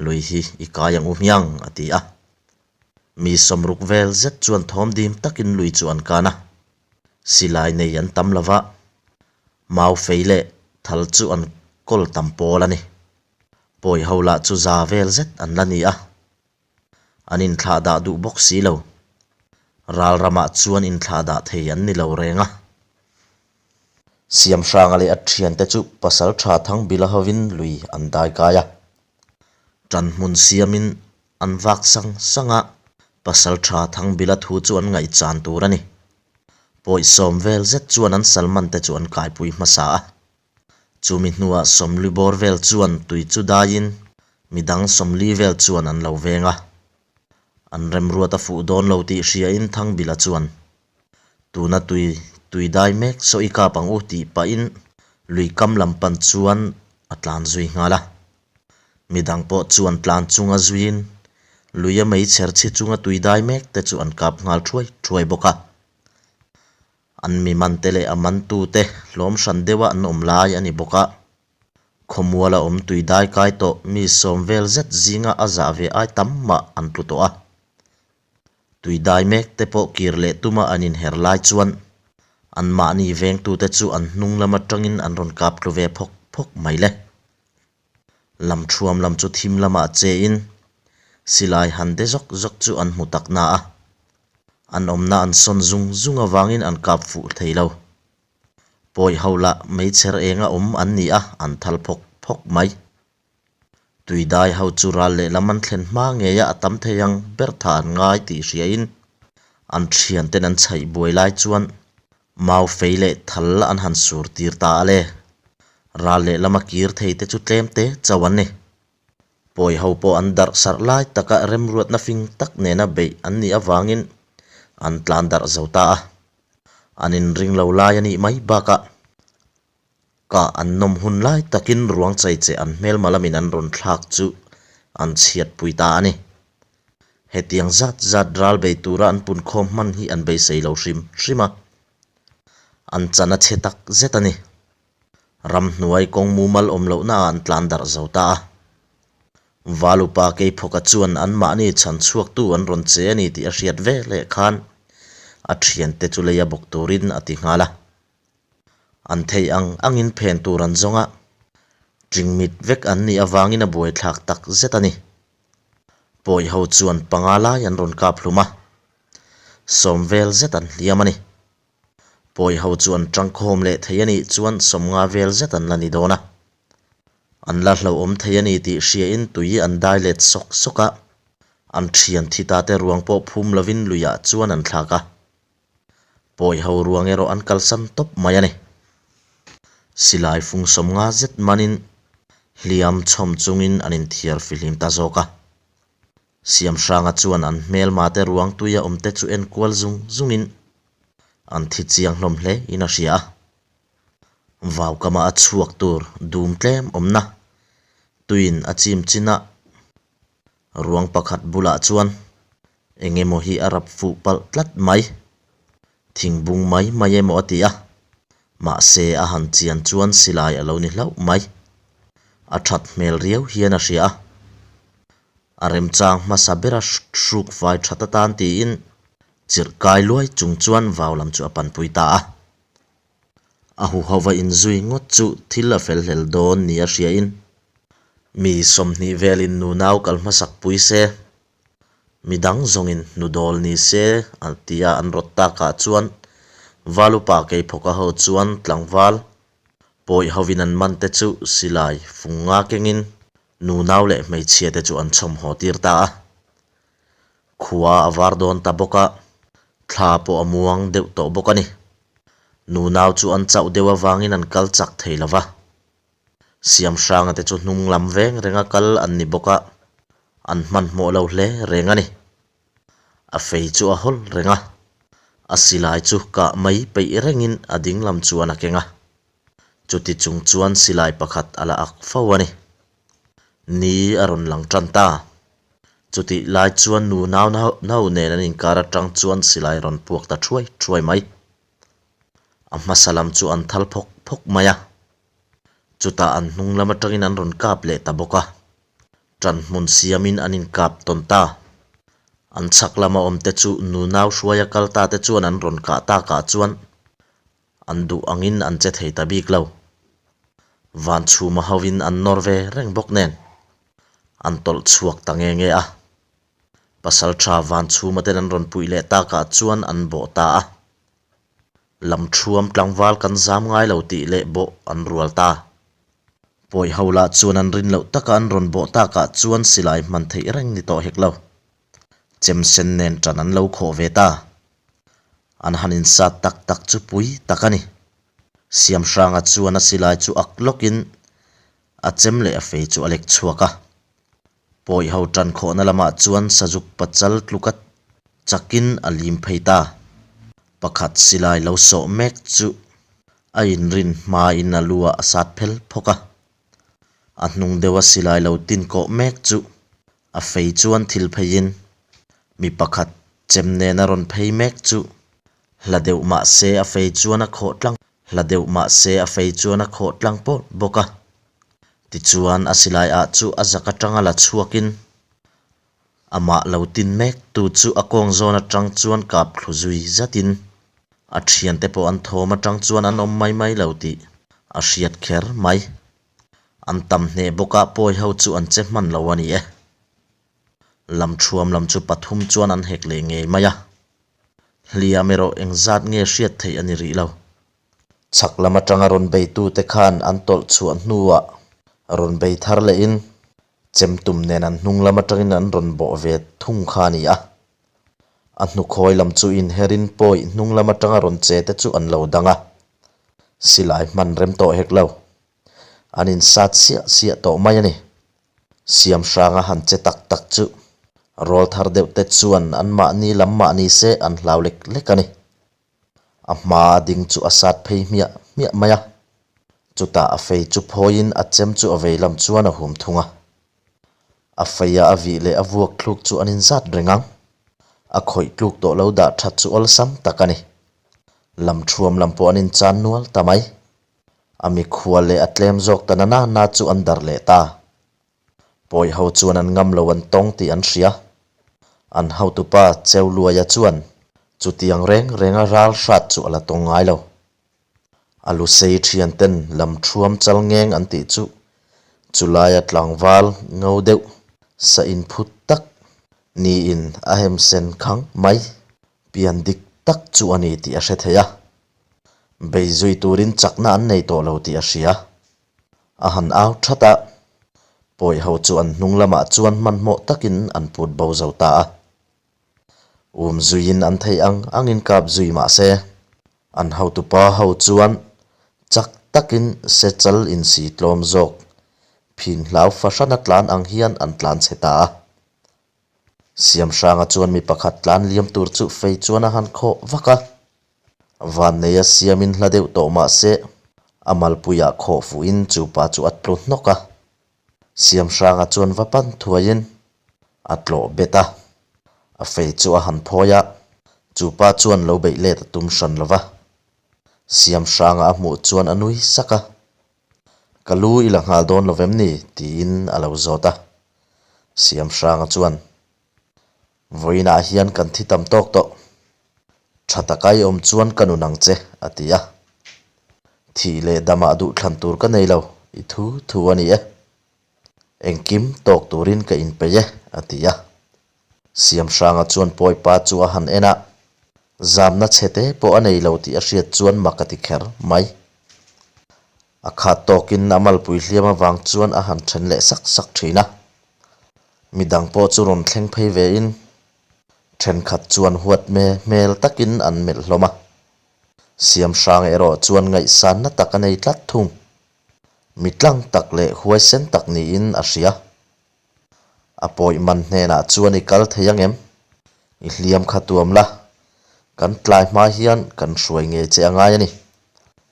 lui hi i kai ang u hmiang, a ti a. Mi 60 vel zet chuan thawm dim takin lui chu an kan a, silai nei an tam lova, mau fei leh thal chu an kawl tam pawl a ni. Pawi ho lah chu za vel zet an la ni a, an inthlah dah duh bawk si lo. Ral ramah chuan inthlah dah thei an ni lo reng a. Siamhranga leh a thiante chu Pasaltha Thangbila hovin lui an dai kai a, tanhmun siamin an vak sang sang a, Pasaltha Thangbila thu chu an ngaihchan tur a ni. Pawi 10 vel zet chuan an salman te chu an kaipui hmasa a. Chumi hnuah 40 bawr vel chuan tui chu daiin midang 40 vel chuan an lo veng a. An remruat a fuh dawn lo tih hriain Thangbila chuan, Tuna tui tui dai mek saw i kap ang u tih pahin lui kam lam pan chuan a tlan zui nghal a. Midang pawh chuan tlan chunga zuiin luia meichher chhi chunga tui dai mek te chu an kap nghal thuai thuai bawk a. An mi man te leh a mantu te hlawm hran deuha an awm lai a ni bawk a. Khawmuala awm tui dai kai tawh mi 10 vel zet zinga a zah ve ai tam mah an tlu tawh a. Tui dai mek te pawh kir leh tuma an inher lai chuan anmahni vengtute chu an hnung lam atangin an rawn kap tlu ve phawk phawk mai le. Lam thuam lam chu thim lamah chein silai han de zawk zawk chu an hmu tak na a. An awmna an sawn zung zung avangin an kap fuh thei lo. Pawi ho lah meichher enga awm an ni a, an thal phawk phawk mai. Tui dai ho chu ral lehlam an thlen hma ngeia a tam thei ang ber tha an ngai tih hriain an thianten an chhaih buai lai chuan mau fei leh thal an han sur tir ta a le. Ral lehlama kir thei te chu tlem te chauh an ni. Pawi ho pawh an darh sarh lai taka remruatna fing tak nena beih an nih avangin an tlan darh zo ta a. An inring lo lai a nih mai bakah kah an nawm hun lai takin ruang chai che an hmelma lamin an rawn thlak chu an chhiatpui ta a ni. Hetiang zat zat ral bei tura an punkhawm hman hi an beisei lo hrim hrim a, an chan a chhe tak zet a ni. Ramhnuai kawng mumal awm lohna ah an tlan darh zo ta a. Valupa Keiphawka chuan anmahni chhan chhuaktu an rawn che a ni tih a hriat ve leh khan a thiante chu lei a bawk turin a ti nghal a. An thei ang angin phen tur an zawng a, ṭingmit vek an nih avangin a buaithlak tak zet a ni. Pawi ho chuan panga lai an rawn kap hlum a, sawm vel zet an hliam a ni. Pawi ho chu an tangkhawm leh thei a nih chuan sawmnga vel zet an la ni dawn a. An la hlauhawm thei a ni tih hriain tui an dai let sawk sawk a, an thian thi ta te ruang pawh phum lovin luiah chuan an thlak a. Pawi ho ruang erawh an kalsan tawp mai a ni. Silai fung sawmnga zet manin hliam chhawm chungin an inthiar fihlim ta zawk a. Siamhranga chuan an hmelmate ruang tuia awmte chu en kual zung zungin an thi chiang hlawm hle in a hria a. Vaukama a chhuak tur dum tlem awmna tuiin a chim chin a, ruang pakhat bulah chuan eng emaw hi a rap fuh palh tlat mai. Thingbung mai mai emaw a ti a, mahse a han chian chuan silai a lo ni hlauh mai. A that hmel riau hian a hria a, a remchang hmasa bera hruk fai that atan tiin chirh kai luai chung chuan vau lam chu a panpui ta a. A huhova inzui ngawt chu thil a fel hlel dawn nia hriain mi 20 velin nunau kal hmasak pui se. Midang zawngin hnudawl ni se a tia an rawt takah chuan Valupa Keiphawka ho chuan tlangval pawi hovin an man te chu silai fung nga kengin nunau leh hmeichhia te chu an chhawm haw tir ta a. Khua a var dawn ta bawk a, thla pawh a muang deuh tawh bawk a ni. Nunau chu an chauh deuh avangin an kal chak thei lo va. Siamhranga te chu hnung lam veng renga kal an ni bawk a, an hmanhmawh lo hle reng a ni. A fei chu a hawl reng a, a silai chu kah mai peih rengin a ding lam chuan a keng a. Chuti chung chuan silai pakhat a la ak fo a ni. Ni a rawn lang tan ta. Chutih lai chuan nu nau nau nen an inkar atang chuan silai rawn puak ta thuai thuai mai. A hmasa lam chu an thal phawk phawk mai a. Chutah an hnung lam atangin an rawn kap leh ta bawk a. Ṭan hmun siamin an inkap tawn ta. An chhak lama awmte chu nunau hruaia kal ta te chuan an rawn kah takah chuan an duh angin an che thei ta bik lo. Van chhuma hovin an nawr ve reng bawk nen an tawlh chhuak ta nge nge a. Pasalṭha van chhuma ten an rawn puih leh takah chuan an bawh ta a. Lam thuam tlangval kan zam ngai lo tih leh bawh an rual ta. Pawi ho lah chuan an rin loh taka an rawn bawh takah chuan silai hman theih reng ni tawh hek lo. Chem sen nen ṭan an lo khawh ve ta. An han insat tak tak chu pui tak a ni. Siamhranga chuan a silai chu ak lawkin a chem leh a fei chu a lek chhuak a. Pawi ho tan khawhna lamah chuan Sazuk pachal tluka chakin a lim phei ta. Pakhat silai lo sawh mek chu a inrin hmain a lu ah a sat phel phawk a. A hnung deuha silai lo tin kawh mek chu a fei chuan thil pheiin mi pakhat chem nen a rawn phei mek chu hla deuh mah se a fei chuan a khawh tlang Hla deuh mah se a fei chuan a khawh tlang pawt bawk a. Tichuan a silai ah chu a zak atanga la chhuakin amah lo tin mek tu chu a kawng zawn atang chuan kap thlu zui zatin a thiante pawh an thawm atang chuan an awm mai mai lo tih a hriat kher mai. An tam hneh bawk a pawi ho chu an che hman lo a ni e. Lamthuam lam chu pathum chuan an hek leh ngei mai a. Hliam erawh engzat nge hriat theih a ni rih lo. Chhak lam atanga rawn beitute khan an tawlh chhuah hnuah rawn bei thar lehin chemtum nen an hnung lam atangin an rawn bawh ve thung kha a ni a. A hnukhawi lam chu inherin pawi hnung lam atanga rawn che te chu an lo dang a. Silai hman rem tawh hek lo. An insat siah siah tawh mai a ni. Siamhranga han che tak tak chu rawl thar deuh te chuan anmahni lam mah ni se an hlau lek lek a ni. A hmaa ding chu a sat phei hmiah hmiah mai a. Chutah a fei chu phawiin a chem chu a vei lam chuan a hum thung a. A feia a vih leh a vuak thluk chu an inzat reng ang. A khawih tluk tawh lo dah that chu awlsam tak a ni. Lam thuam lam pawh an inchan nual ta mai. A mikhual leh a tlem zawk ta na na chu an dar leh ta. Pawi ho chuan an ngam lo an tawng tih an hria. An hotupa Cheuluaia chuan chutiang reng renga ral hrat chu a la tawng ngai lo. A lusei thianten lam thuam chal ngeng an tih chu chulaia tlangval ngo deuh sa inphut tak niin a hemsen khang mai pian dik tak chu a ni tih a hre thei a. Bei zui turin chakna an nei tawh lo tih a hria. A han au that a, pawi ho chu an hnung lamah chuan hmanhmawh takin an put bo zo ta a. Um zuiin an theih ang angin kap zui mah se, an hotupa ho chuan chak takin sechal insi tlawm zawk phin hlau fahrana tlan ang hian an tlan chhe ta a. Siamhranga chuan mi pakhat tlan liam tur chu fei chuan a han khawh vak a. Vanneia siamin hla deuh tawh mah se, a malpuiah khawh fuhin chu pa chu a tlu hnawk a. Siamhranga chuan va pan thuaiin a tlawh bet a, a fei chu a han phawi a, chu pa chuan lo beih let a tum hran lo va. Siamhranga a hmuh chuan a nui sak a, Ka lu i la nghal dawn lo vem ni? tiin a lo zawt a. Siamhranga chuan, Vawiinah hian kan thi tam tawk tawh. Tha taka i awm chuan ka nun ang che, a ti a. Thih leh damah duhthlan tur ka nei lo, i thu thu a ni e. Engkim tawk turin ka inpeih e, a ti a. Siamhranga chuan Pawipa chu a han en a, zamna chhe te pawh a nei lo tih a hriat chuan mak a ti kher mai. A khat tawkin a malpui hliam avang chuan a han then leh sak sak thin a. Midang pawh chu rawn thleng phei vein thenkhat chuan huat hmel takin an melh hlawm a. Siamhrang erawh chuan ngaihsanna tak a nei tlat thung. Mi tlang tak leh huaisen tak niin a hria. A pawi man hnenah chuan i kal thei ang em? I hliam kha tuam la, kan tlai hma hian kan hruai ngei che a ngai a ni.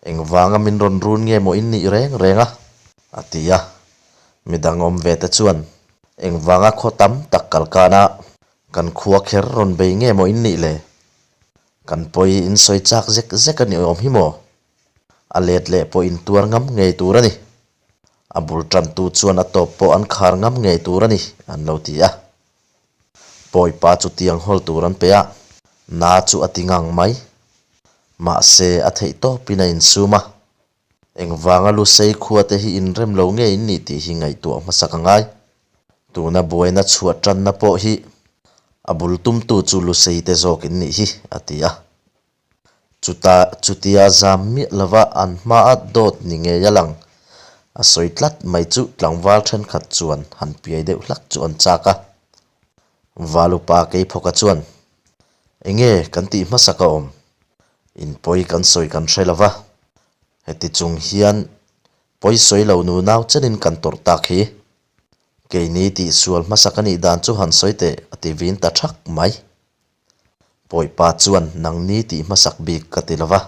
Engvanga min rawn run nge maw in nih reng reng a? a ti a. Midang awm ve te chuan, Engvanga khaw tam tak kal kan a, kan khua kher rawn bei nge maw in nih le? Kan pawi in sawi chak zek zek a ni awm hi maw? A let leh pawh in tuar ngam ngei tur a ni. A bul tantu chuan a tawp pawh an khar ngam ngei tur a ni, an lo ti a. Pawipa chu tiang hawl tur an pe a, na chu a ti ngang mai. Mahse, a theih tawpin a insum a. Engvanga Lusei khua te hi inrem lo nge in nih tih hi ngaihtuah hmasak a ngai. Tuna buaina chhuah tanna pawh hi a bul tumtu chu Lusei te zawk in nih hi, a ti a. Chuta chutia zam miah lova an hmaa dawt ni ngei a lang. A sawi tlat mai chu tlangval thenkhat chuan han piai deuh hlak chu an chak a. Valupa Keiphawka chuan, Enge kan tih hmasak a awm? Inpawi kan sawi kan hre lova, heti chung hian pawi sawi lo nunau chenin kan tawrh tak hi. Keini tihsual hmasak a nih dan chu han sawi teh a ti vin ta thak mai. Pawipa chuan nangni tih hmasak bik ka ti lova,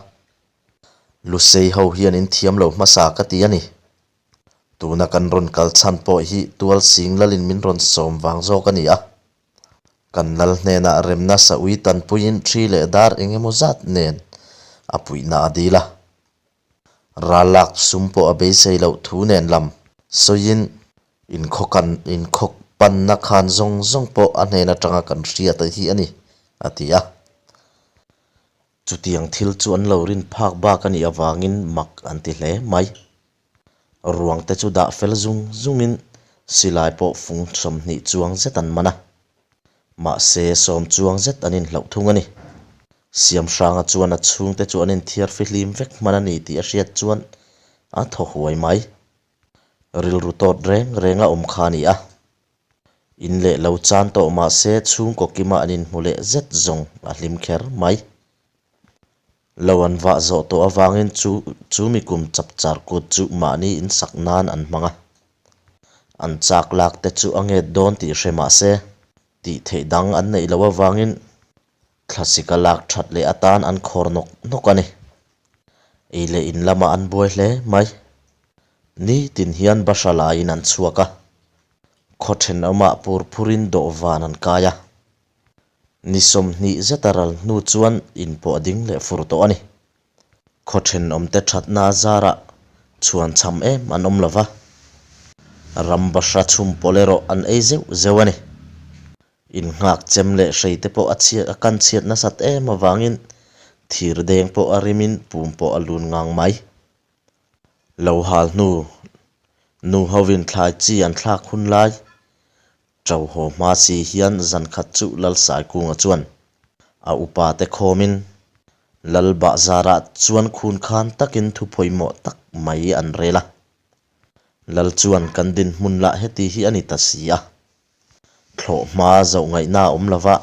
Lusei ho hian in thiam lo hmasa ka ti a ni. Tuna kan rawn kal chhan pawh hi tual sing lalin min rawn sawm vang zawk a ni a. Kan lal hnenah remna saui tanpuiin thi leh dar eng emaw zat nen a puihna a dil a. Ral lak sum pawh a beisei loh thu nen lam sawiin Inkhawkan inkhawk panna khan zawng zawng pawh a hnen atanga kan hriat a hi a ni, a ti a. Chutiang thil chu an lo rin phak bak a nih avangin mak an ti hle mai. Ruang te chu dah fel zung zungin silai pawh fung 20 chuang zet an man a. Mahse sawm chuang zet an inhlauh thung a ni. Siamhranga chuan a chhungte chu an inthiar fihlim vek hman a ni tih a hriat chuan a thaw huai mai. Rilru tawt reng reng a awm kha a ni a. In leh lo chan tawh mah se chhungkaw kima an inhmu leh zet zawng a hlim kher mai. Lo an vah zawh tawh avangin chu chu mi kum chap char kut chu mahni insak nan an hmang a. An chak lak te chu a nget dawn tih hre mah se tih theih dang an neih loh avangin. Thlasika lak that leh atan an khawr nawk nawk a ni. Ei leh in lamah an buai hle mai. Nitin hian bahra laiin an chhuak a, khaw thenawmah pur phurin dawhvan an kai a. Ni 20 zeta ral hnu chuan in pawh a ding leh fur tawh a ni. Khaw thenawmte thatna a zarah chhuan cham em an awm lo va, ram bahra chhum pawlh erawh an ei zeuh zeuh a ni. Innghak chem leh hrei te pawh a chhiat a kan chhiat nasat em avangin thir deng pawh a rimin pum pawh a lun ngang mai. Lo hal hnu, nu hovin thlai chi an thlak hun lai, ṭo haw hma si hian zan khat chu Lalsaikunga chuan a upa te khawmin Lal Bahzarah chuan khun khan takin thu pawimawh tak mai an rel a. Lal chuan kan dinhmun lah heti hi a ni ta si a. Thlawh hma zoh ngaihna a awm lova,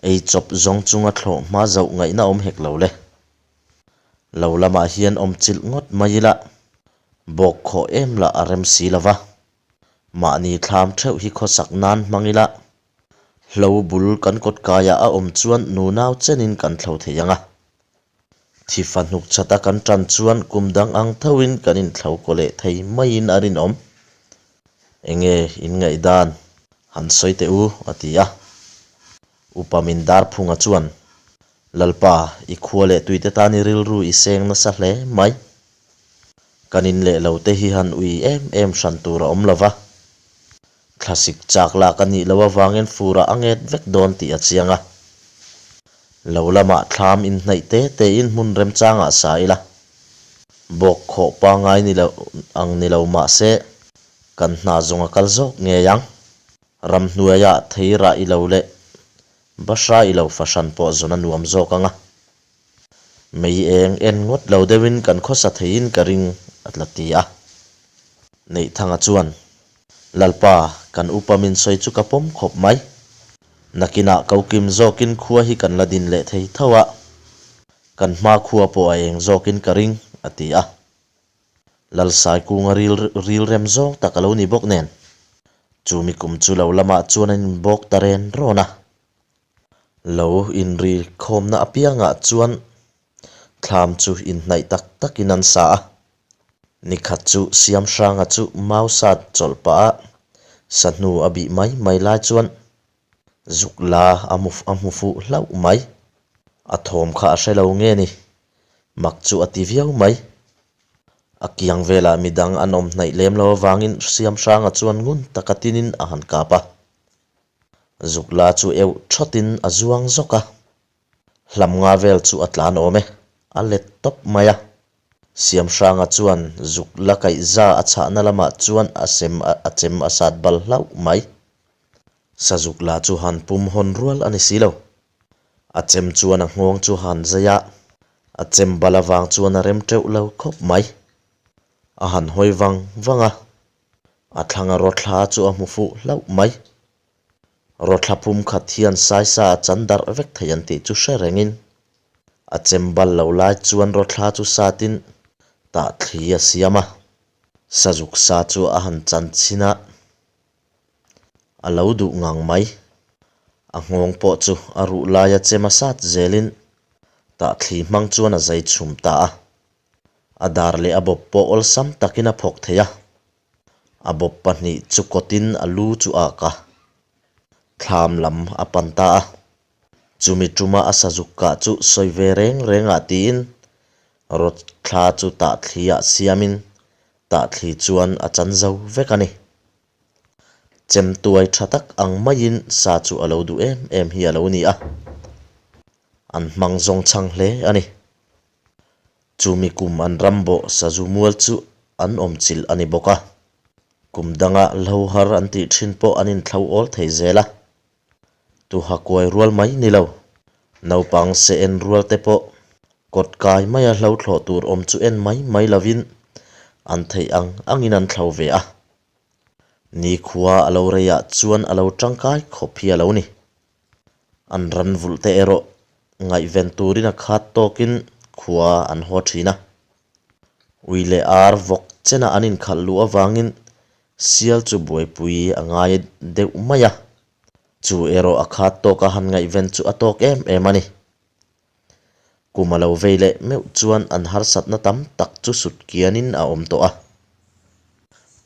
ei chawp zawng chunga thlawh hma zoh ngaihna awm hek lo le. Lo lamah hian awm chilh ngawt mai ila, bawk khawh em lah a rem si lova, mahni thlam theuh hi khawsak nan hmang ila, hlo bul kan kawt kaiah a awm chuan nunau chenin kan thlo thei ang a. Thifa hnuk chata kan tan chuan kum dang ang thoin kan inthlo kaw leh thei maiin a rinawm. Enge in ngaihdan? Han sawi teh u, a ti a. Upa min dar phunga chuan, Lalpa, i khua leh tuite tan i rilru i seng nasa hle mai. Kan in leh lo te hi han ui em em hran tur a awm lo va. Thlasik chak lak a nih loh avangin furah a nget vek dawn tih a chiang a. Lo lamah thlam inhnaih te tein hmun remchangah sa ila. Bawk khawh pangngai ni lo ang ni lo mah se kan hna zawng a kal zawk ngei ang. Ramhnuaiah thei rah i lo leh bahra i lo fahran pawh zawn a nuam zawk ang a. Mei eng en ngawt lo deuhin kan khawsa theiin ka ring a tla ti a. Neihthanga chuan, Lalpa, kan upa min sawi chu ka pawm khawp mai. Nakinah kokim zawkin khua hi kan la din leh thei tho a, kan hma khua pawh a eng zawkin ka ring, a ti a. Lalsaikunga ril rilrem zawng tak a lo ni bawk nen, chumi kum chu lo lamah chuan an inbawk ta ren rawn a. Lo inri khawmna apiangah chuan thlam chu inhnaih tak takin an sa a. Nikhat chu Siamhranga chu mau sat chawlh pah a, sahnu a bih mai mai lai chuan zuk la a hmu a hmu fuh hlauh mai. A thawm kha a hre lo nge ni? Mak chu a ti viau mai. A kiang velah midang an awm hnaih lem lo avangin Siamhranga chuan ngun taka tinin a han kap a. Zukla chu euh thawtin a zuang zawk a, hlam nga vel chu a tlan awm e, a let tawp mai a. Siamhranga chuan zukla kaihza a chhahna lamah chuan a sem a chem a sat bal hlauh mai. Sazukla chu han pum hawn rual a ni si lo. A chem chuan a nghawng chu han zai a, a chem bal avang chuan a rem teuh lo khawp mai. A han hawi vang vang a. A thlanga rawthla chu a hmu fuh hlauh mai. Rawthla pum khat hian saisa a chan darh vek thei an tih chu hre rengin a chem bal lo lai chuan rawthla chu satin tah thli a siam a. Sazuk sa chu a han chan chhin a, a lo duh ngang mai. A nghawng pawh chu a ruh laia chem a sat zelin tah thli hmang chuan a zai chhum ta a. A dar leh a bawp pawh awlsam takin a phawk thei a, a bawp pahnih chu kawtin a lu chu a ak a, thlam lam a pan ta a. Chumi tuma a sazuk kah chu sawi ve reng rengah tiin rawt thla chu tahthliah siamin tahthli chuan a chan zo vek a ni. Chemtuai tha tak ang maiin sa chu a lo duh em em hi a lo ni a, an hmang zawng chhang hle a ni. Chumi kum an ram bawh sazu mual chu an awm chilh a ni bawk a, kum danga hlo har an tih thin pawh an inthlo awl thei zel a. Tuha kuai rual mai ni lo, naupang se en rual te pawh kawt kai maia hlo thlawh tur awm chu en mai mai lovin an theih ang angin an thlo ve a. Nikhua a lo reiah chuan a lo tangkai khawp hi a lo ni. An ran vulh te erawh ngaihven turin a khat tawkin khua an haw thin a. Ui leh ar vawk chena an inkhalh luh avangin sial chu buaipui a ngai deuh mai a. Chu erawh a khat tawka han ngaihven chu a tawk em em a ni. Kum a lo vei leh meuh chuan an harsatna tam tak chu sut kianin a awm tawh a.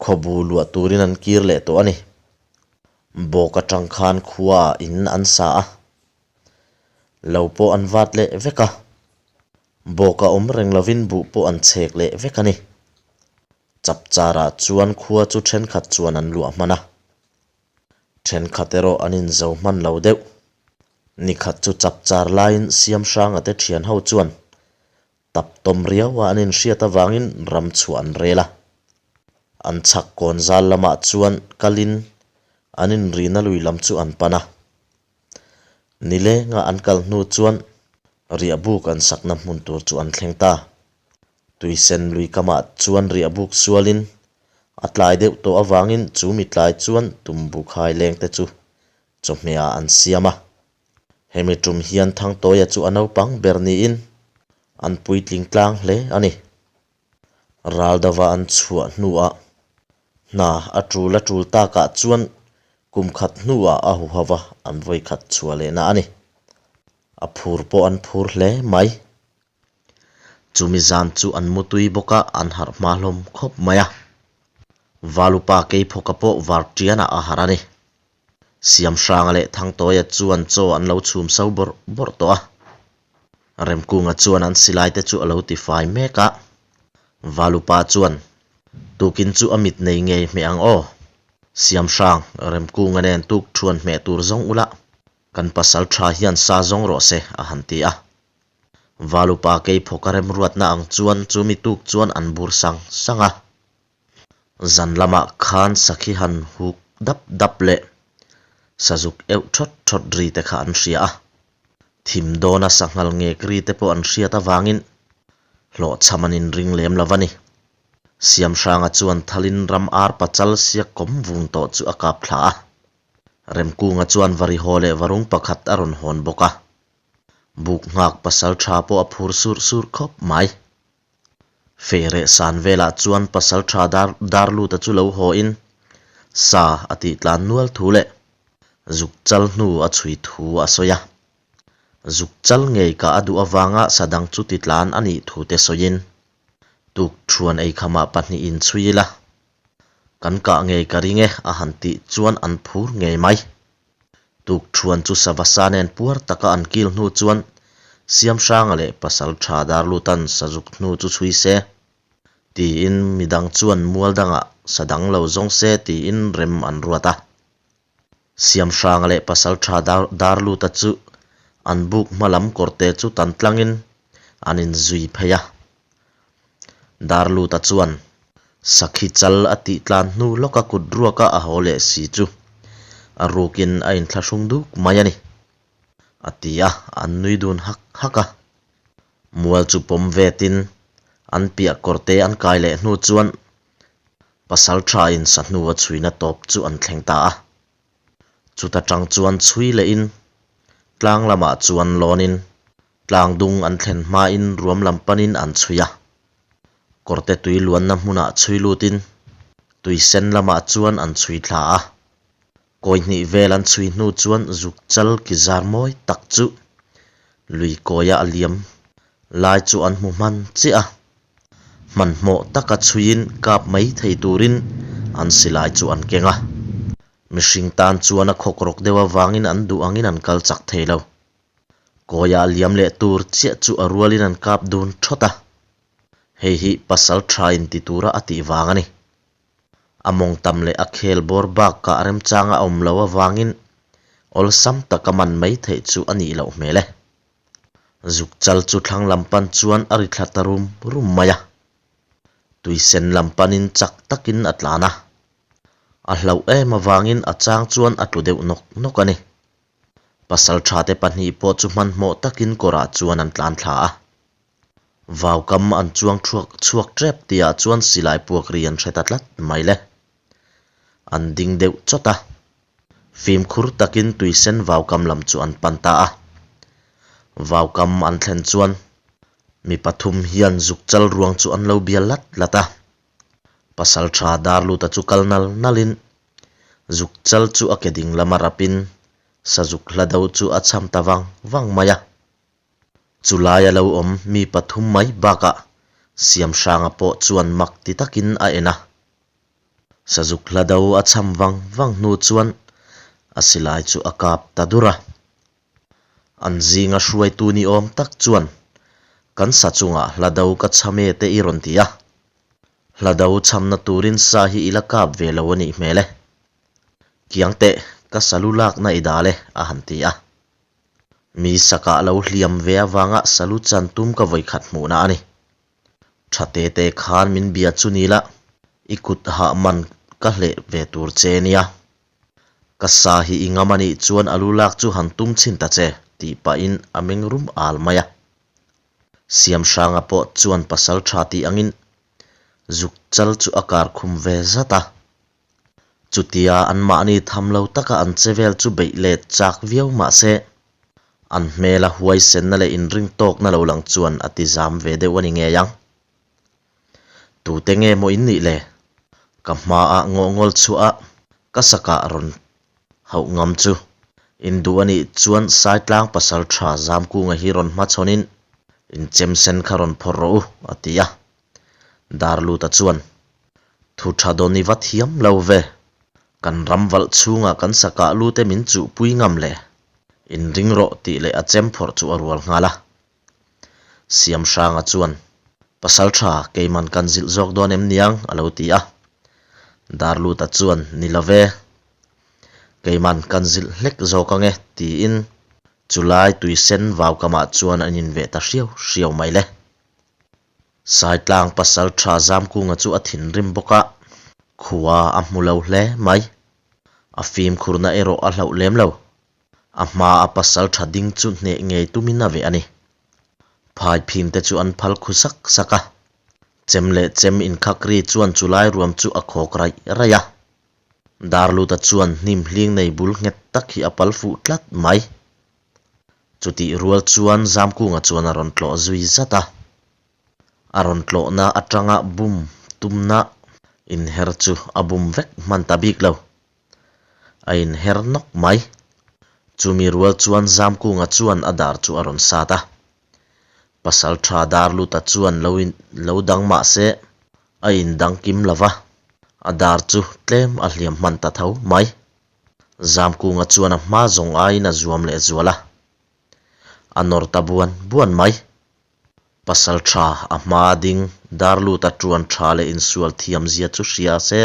Khawbu luah turin an kir leh tawh a ni. Bawk atang khan khuaah in an sa a. Lo pawh an vat leh vek a. Bawk a awm reng lovin buh pawh an chhek leh vek a ni. Chapcharah chuan khua chu thenkhat chuan an luah hman a. Thenkhat erawh an inzo hman lo deuh. Nikhat chu chapchar laiin Siamhranga te thian ho chuan tap tawm riau a an inhriat avangin ram chhuah an rel a. An chhak kawn zal lamah chuan kalin an inrina lui lam chu an pan a. Nilenga an kal hnu chuan riahbuk an sakna hmun tur chu an thleng ta. Tuisen lui kamah chuan riahbuk sualin a tlai deuh tawh avangin chu mi tlai chuan tumbu khai leng te chu chawhmehah an siam a. Hemi tum hian Thangtawia chu a naupang ber niin an puitling tlang hle a ni. Raldava an chhuah hnuah hna a tul a tul takah chuan kum khat hnuah a huhava an vawi khat chhuah lehna a ni. A phur pawh an phur hle mai. Chumi zan chu an mutui bawk a, an harh hma hlawm khawp mai a. Valupa Keiphawka pawh Vartianah a harh a ni. Siamhranga leh Thangtawia chuan chaw an lo chhum so bawrh bawrh tawh a. Remkunga chuan an silai te chu a lo ti fai mek a. Valupa chuan, Tukin chu a mit nei ngei hmeh ang aw. Siamhrang, Remkunga nen tuk thuan hmeh tur zawng ula, kan pasal tha hian sa zawng rawh se, a han ti a. Valupa Keiphawka remruatna ang chuan chumi tuk chuan an bur sang sang a. Zan lamah khan sakhi han huk dap dap leh sazuk euh thawt thawt ri te kha an hria a. Thim dawna sanghal ngek ri te pawh an hriat avangin hlawhchham an inring lem lo va ni. Siamhranga chuan thalin ram ar pachal siak kawm vung tawh chu a kap thla a. Remkunga chuan varihaw leh varung pakhat a rawn hawn bawk a. Buk nghak pasal tha pawh a phur surh surh khawp mai. Fehreh san velah chuan pasal tha dar Darluta chu lo haw in sa a tih tlan nual thu leh zuk chal hnu a chhui thu a sawi a. Zuk chal ngei kah a duh avanga sa dang chu ti tlan a nih thu te sawiin tuk thuan eikhamah pahnihin chhui ila kan kah ngei ka ring e a han tih chuan an phur ngei mai. Tuk thuan chu sava sa nen puar taka an kil hnu chuan Siamhranga leh pasal tha Darlutan sazuk hnu chu chhui se tiin midang chuan mual dangah sa dang lo zawng se tiin rem an ruat a. Siamhranga leh pasal tha Darluta chu an buk hma lam kawrte chu tan tlangin an inzui phei a. Darluta chuan Sakhi chal a tih tlan hnu lawka kut ruaka a haw leh si chu a rukin a inthlahrung duk mai a ni, a ti a, an nui dun hak hak a. Mual chu pawm vetin an piah kawrte an kai leh hnu chuan pasal thain sahnu a chhuina tawp chu an thleng ta a. Chuta tang chuan chhui lehin tlang lamah chuan lawnin tlang dung an thlen hmain ruam lam panin an chhui a. Kawrte tui luanna hmunah chhui lutin tui sen lamah chuan an chhui thla a. Kawi hnih vel an chhui hnu chuan zuk chal ki zar mawi tak chu lui kawia a liam lai chu an hmu hman chiah a. Hmanhmawh taka chhuiin kap mai thei turin an silai chu an keng a. Mihring tan chuan a khawk rawk deuh avangin an duh angin an kal chak thei lo. Kawiah liam leh tur chiah chu a rualin an kap dun thawt a. Hei hi pasal tha inti tura a tih vang a ni. A mawngtam leh a khel bawr bakah remchang a awm lo avangin awlsam taka man mai theih chu a nih loh hmel e. Zuk chal chu thlang lam pan chuan a ri thla ta rum rum mai a. Tuisen lam panin chak takin a tlan a. A hlauh em avangin a chang chuan a tlu deuh nawk nawk a ni. Pasal thate pahnih pawh chu hmanhmawh takin kawrah chuan an tlan thla a. Vaukam an chuang thuak chhuak tep tihah chuan silai puak ri an hre ta tlat mai le. An ding deuh chawt a. Fimkhur takin tuisen vaukam lam chu an pan ta a. Vaukam an thlen chuan mi pathum hian zuk chal ruang chu an lo bial lat lat a. Pasal tha Darluta chu kal nal nalin zuk chal chu a ke ding lama rapin. Sazuk hlado chu a cham ta vang vang mai a. Chulaia lo awm mi pathum mai bakah Siamhranga pawh chuan mak ti takin a en a. Sazuk hlado a cham vang vang hnu chuan a silai chu a kap ta dur a. An zinga hruaitu ni awm tak chuan kan sa chungah hlado ka cham e te i rawn ti a. Hlado chhamna turin sa hi i la kap ve lo a nih hmel e. Kiang teh, ka salu lakna i dal e, a han ti a. Mi sakah lo hliam ve avanga salu chan tum ka vawikhat hmuhna a ni. Tha te te khan min bia chu ni la, i kut hah man ka hleh ve tur che nia. Ka sa hi i ngam a nih chuan a lu lak chu han tum chhin ta che, tih pahin a meng rum al mai a. Siamhranga pawh chuan pasal tha tih angin zuk chal chu a kar khum ve zat a. Chutia anmahni tham lo taka an che vel chu beih let chak viau mah se, an hmela huaisenna leh inring tawkna lo lang chuan a ti zam ve deuh a ni ngei ang. Tute nge maw in nih le? Ka hmaah ngawhngawl chhuah a, ka sakah rawn hauh ngam chu. In duh a nih chuan Saitlang pasal tha Zamkunga hi rawn hmachhawnin in chem sen kha rawn phawrh rawh u, a ti a. Darluta chuan, Thu tha dawn i va thiam lo ve. Kan ram valh chhungah kan sakah lute min chuhpui ngam le. Inring rawh tih leh a chem phawrh chu a rual nghal a. Siamhranga chuan, Pasal tha, keiman kan zilh zawk dawn em niang? a lo ti a. Darluta chuan, Ni lo ve. Keiman kan zilh hlek zawk ang e, tiin chulai tuisen vaukamah chuan an inveh ta hriau hriau mai le. Saitlang pasal tha Zamkunga chu a thinrim bawk a, khua a hmu lo hle mai. A fimkhurna erawh a hlauh lem lo. A hma a pasal tha ding chu hneh ngei tumin a veh a ni. Phai phim te chu an phal khu sak sak a. Chem leh chem inkhak ri chuan chulai ruam chu a khawk raih raih a. Darluta chuan hnim hling nei bul nghet tak hi a pal fuh tlat mai. Chutih rual chuan Zamkunga chuan a rawn tlawh zui zat a. A rawn tlawhna atanga bum tumna inher chu a bum vek hman ta bik lo. A inher nawk mai. Chumi rual chuan Zamkunga chuan a dar chu a rawn sat a. Pasal tha Darluta chuan lo in lo dang mah se a indang kim lo va, a dar chu tlem a hliam hman ta tho mai. Zamkunga chuan a hma zawng aiin a zuam leh zual a, a nawr ta buan buan mai. Pasal tha a hma ding Darluta tuan tha leh insual thiam zia chu hria se,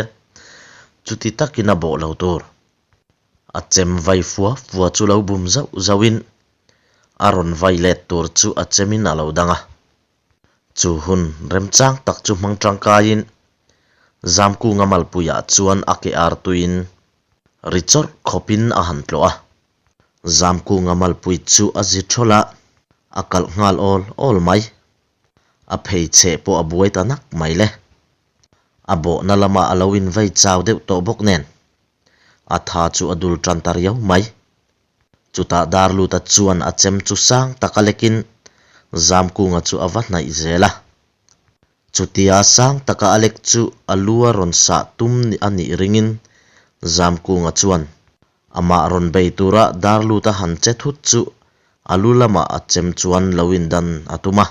chuti takin a bawh lo tur. A chem vai fua fua chu lo bum zauh zauhin a rawn vai let tur chu a chemin a lo dang a. Chu hun remchang tak chu hmang tangkaiin Zamkunga malpuiah chuan a ke ar tuiin ri chawrh khawpin a han tlawh a. Zamkunga malpui chu a zi thawl a, a kalh nghal awl awl mai. A phei cheh pawh a buai ta nak mai le. A bawhna lamah a lo invei chau deuh tawh bawk nen, a tha chu a dul tan ta riau mai. Chutah Darluta chuan a chem chu sang taka lekin Zamkunga chu a va hnaih zel a. Chutia sang taka a lek chu a lu a rawn sah tum a nih ringin Zamkunga chuan amah rawn bei tura Darluta han che thut chu a lu lamah a chem chuan lo indan a tum a.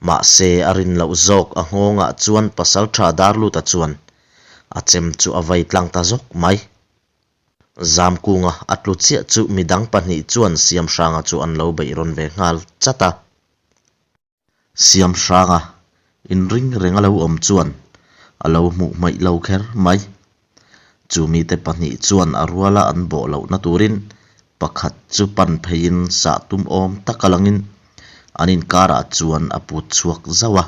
Mahse a rin loh zawk a nghawngah chuan Pasaltha Darluta chuan a chem chu a vai tlang ta zawk mai. Zamkunga a tlu chiah chu midang pahnih chuan Siamhranga chu an lo beih rawn ve nghal chat a. Siamhranga inring reng a lo awm chuan a lo hmuh hmaih lo kher mai. Chu mite pahnih chuan a ruala an bawh lohna turin pakhat chu pan pheiin sah tum awm tak a langin an inkarah chuan a put chhuak zauh a.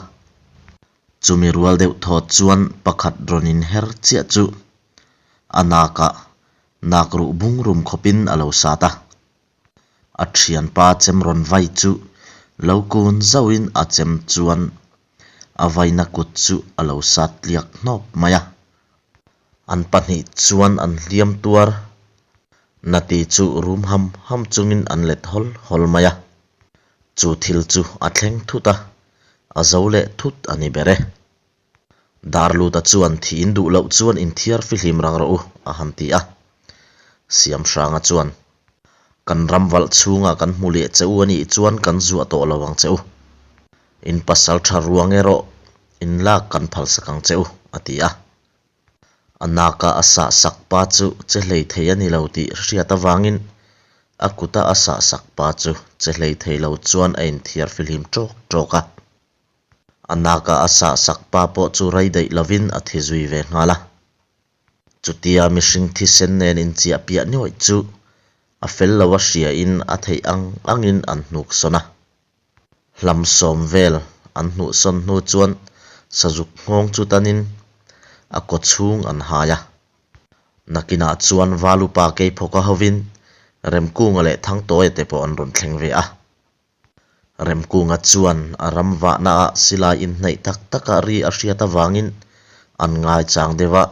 Chumi rual deuh thawt chuan pakhat rawn inher chiah chu a nakah nak ruh bung rum khawpin a lo sat a. A thianpa chem rawn vai chu lo kun zauhin a chem chuan a vaina kut chu a lo sat tliak hnawp mai a. An pahnih chuan an hliam tuar nati chu rum ham ham chungin an let hawl hawl mai a. Chu thil chu a thleng thut a, a zo leh thut a ni ber e. Darluta chuan thiin duh loh chuan inthiar fihlim rang rawh u, a han ti a. Siamhranga chuan. Kan ram valh chhungah kan hmu leh che u a nih chuan kan zuah tawh lo ang che u. In pasal tha ruang erawh in lak kan phalsak ang che u, a ti a. A naka a sah sak pa chu che hlei thei a ni lo tih hriat avangin a kuta a sah sak pa chu che hlei thei lo chuan a inthiar fihlim ṭawk ṭawk a. A naka a sah sak pa pawh chu rei daih lovin a thi zui ve nghal a. Chutia mihring thisen nen inchiah piah nuaih chu a fel lo a hriain a theih ang angin an hnuk sawn a. Hlam sawm vel an hnuh sawn hnu chuan sazuk nghawng chu tanin a kaw chhung an hai a. Nakinah chuan Valupa Keiphawka hovin Remkunga leh Thangtawia te pawh an rawn thleng ve a. Remkunga chuan a ram vahnaah silai inhnaih tak taka ri a hriat avangin an ngaichang deuh a,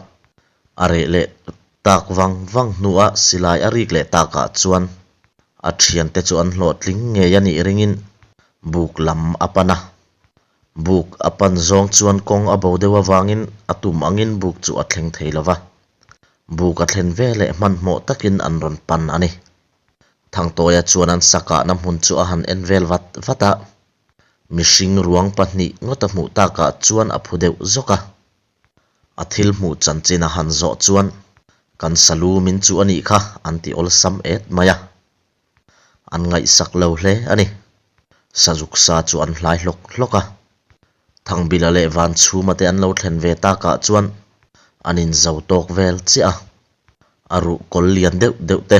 a reh leh tak vang vang hnuah silai a rik leh takah chuan a thiante chu an hlawhtling ngei a nih ringin buk lam a pan a. Buk a pan zawng chuan kawng a bo deuh avangin a tum angin buk chu a thleng thei lo va, buk a thlen veleh hmanhmawh takin an rawn pan a ni. Thangtawia chuan an sakahna hmun chu a han en vel vat vat a, mihring ruang pahnih ngawt a hmuh takah chuan a phu deuh zawk a. A thil hmuh chanchin a han zawh chuan, Kan salu min chu a nih kha an ti awlsam et mai a. An ngaihsak lo hle a ni. Sazuk sa chu an hlai hlawk hlawk a. Thangbila leh Vanchhuma te an lo thlen ve takah chuan an inzo tawk vel chiah a. A ruh kawl lian deuh deuh te,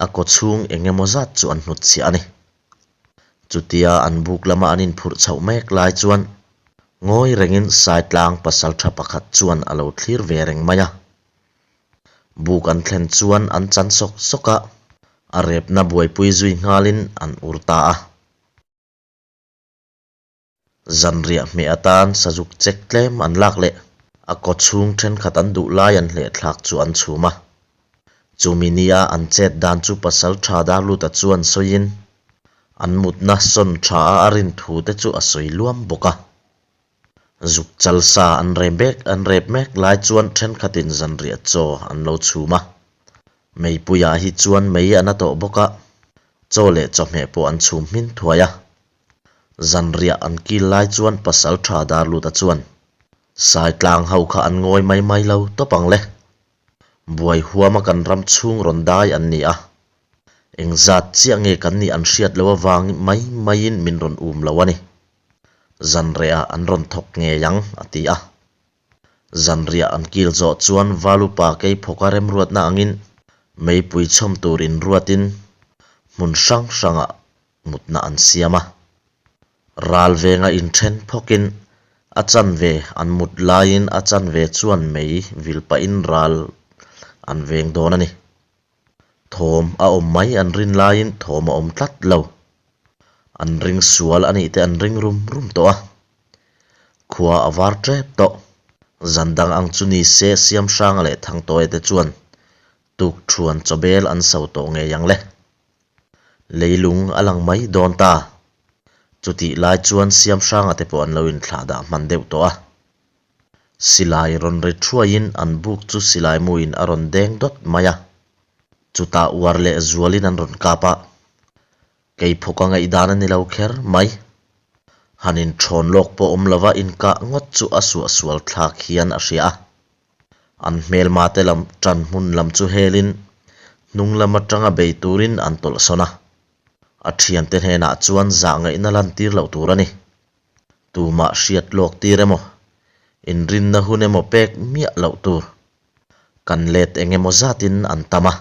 a kaw chhung eng emaw zat chu an hnutchhiah a ni. Chutia an buk lama an inphurh chhoh mek lai chuan ngawi rengin Saitlang pasaltha pakhat chuan a lo thlir ve reng mai a. Buk an thlen chuan an chan sawk sawk a, a repna buaipui zui nghalin an ur ta a. Zanriah hmeh atan sazuk chek tlem an lak leh a kaw chhung thenkhat an duh lai an hleh thlak chu an chhum a. Chumi nia an chet dan chu pasal tha Darluta chuan sawiin an mutna sawn tha a a rin thu te chu a sawi luam bawk a. Zuk chal sa an rem bek an rep mek lai chuan thenkhatin zanriah chaw an lo chhum a. Meipuiah hi chuan mei a na tawh bawk a, chaw leh chawhmeh pawh an chhum hmin thuai a. Zanriah an kil lai chuan pasal tha Darluta chuan, Saitlang ho kha an ngawi mai mai lo tawp ang le. Buai huama kan ram chhung rawn dai an ni a. Engzat chiah nge kan nih an hriat loh avang mai maiin min rawn um lo a ni. Zanriah an rawn thawk ngei ang, a ti a. Zanriah an kil zawh chuan Valupa Keiphawka remruatna angin meipui chhawm tur inruatin hmun hrang hrangah mutna an siam a. Ral venga inthen phawkin a chanve an mut laiin a chanve chuan mei vil pahin ral an veng dawn a ni. Thawm a awm mai an rin laiin thawm a awm tlat lo. An ring sual a nih te an ring rum rum tawh a. Khua a var tep tawh. Zan dang ang chu ni se Siamhranga leh Thangtawia te chuan tukthuan chawbel an so tawh ngei ang le. Leilung a lang mai dawn ta. Chutih lai chuan Siamhranga te pawh an lo inthlah dah hman deuh tawh a. Silai rawn ri thuaiin an buk chu silai muin a rawn deng dawt mai a. Chutah uar leh zualin an rawn kap a. Keiphawka ngaihdan a ni lo kher mai. Han inṭhawn lawk pawh awm lova inkah ngawt chu a suahsual thlak hian a hria a. An hmelma te lam ṭan hmun lam chu helin hnung lam aṭanga bei turin an tawlh sawn a. A ṭhiante hnenah chuan zah ngaihna lantir loh tur a ni. Tumah hriat lawk tir emaw, inrinna hun emaw pek miah loh tur. Kan let eng emaw zatin an tam a.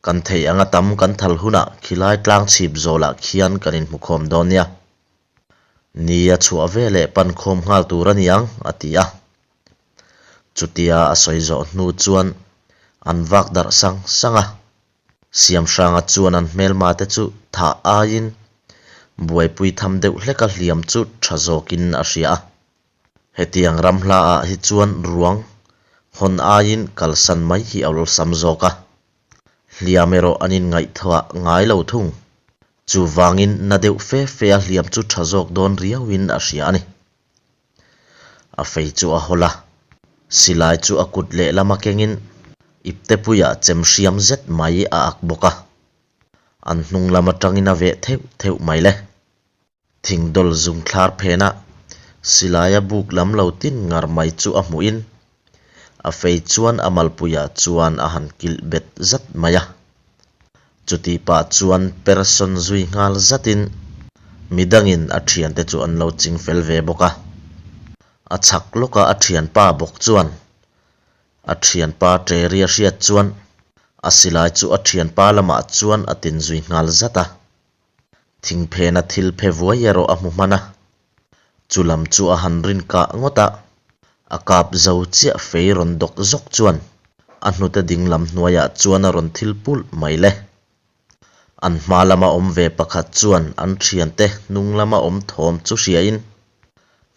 Kan theih anga tam kan thal hunah khilai tlang chhip zawlah khian kan inhmukhawm dawn nia. Ni a chhuah veleh pan khawm nghal tur a ni ang, a ti a. Chutia a sawi zawh hnu chuan an vak darh sang sang a. Siamhranga chuan an hmelma te chu thah aiin buaipui tham deuh hleka hliam chu tha zawkin a hria a. Hetiang ram hlaah hi chuan ruang hawn aiin kalsan mai hi a awlsam zawk a. Hliam erawh an inngaihthawah ngai lo thung. Chuvangin na deuh fe fe a hliam chu tha zawk dawn riauin a hria a ni. A fei chu a hawl a, silai chu a kut lehlam a kengin iptepuiah chem hriam zet mai a ak bawk a. An hnung lam atangin a veh theuh theuh mai le. Thingdawl zung thlar phena silaia buk lam lo tin ngar mai chu a hmuhin a fei chuan a malpuiah chuan a han kilh bet zat mai a. Chuti pah chuan persawn zui nghal zatin midangin a thiante chu an lo ching fel ve bawk a. A chhak lawka a thianpa bawk chuan a thianpa Terry a hriat chuan a silai chu a thianpa lamah chuan a tin zui nghal zat a. Thingphena thil phe vuai erawh a hmu hman a, chu lam chu a han rin kah ngawt a, a kap zo chiah fei rawn dawk zawk chuan a hnute ding lam hnuaiah chuan a rawn thil pulh mai le. An hma lama awm ve pakhat chuan an thiante hnung lama awm thawm chu hriain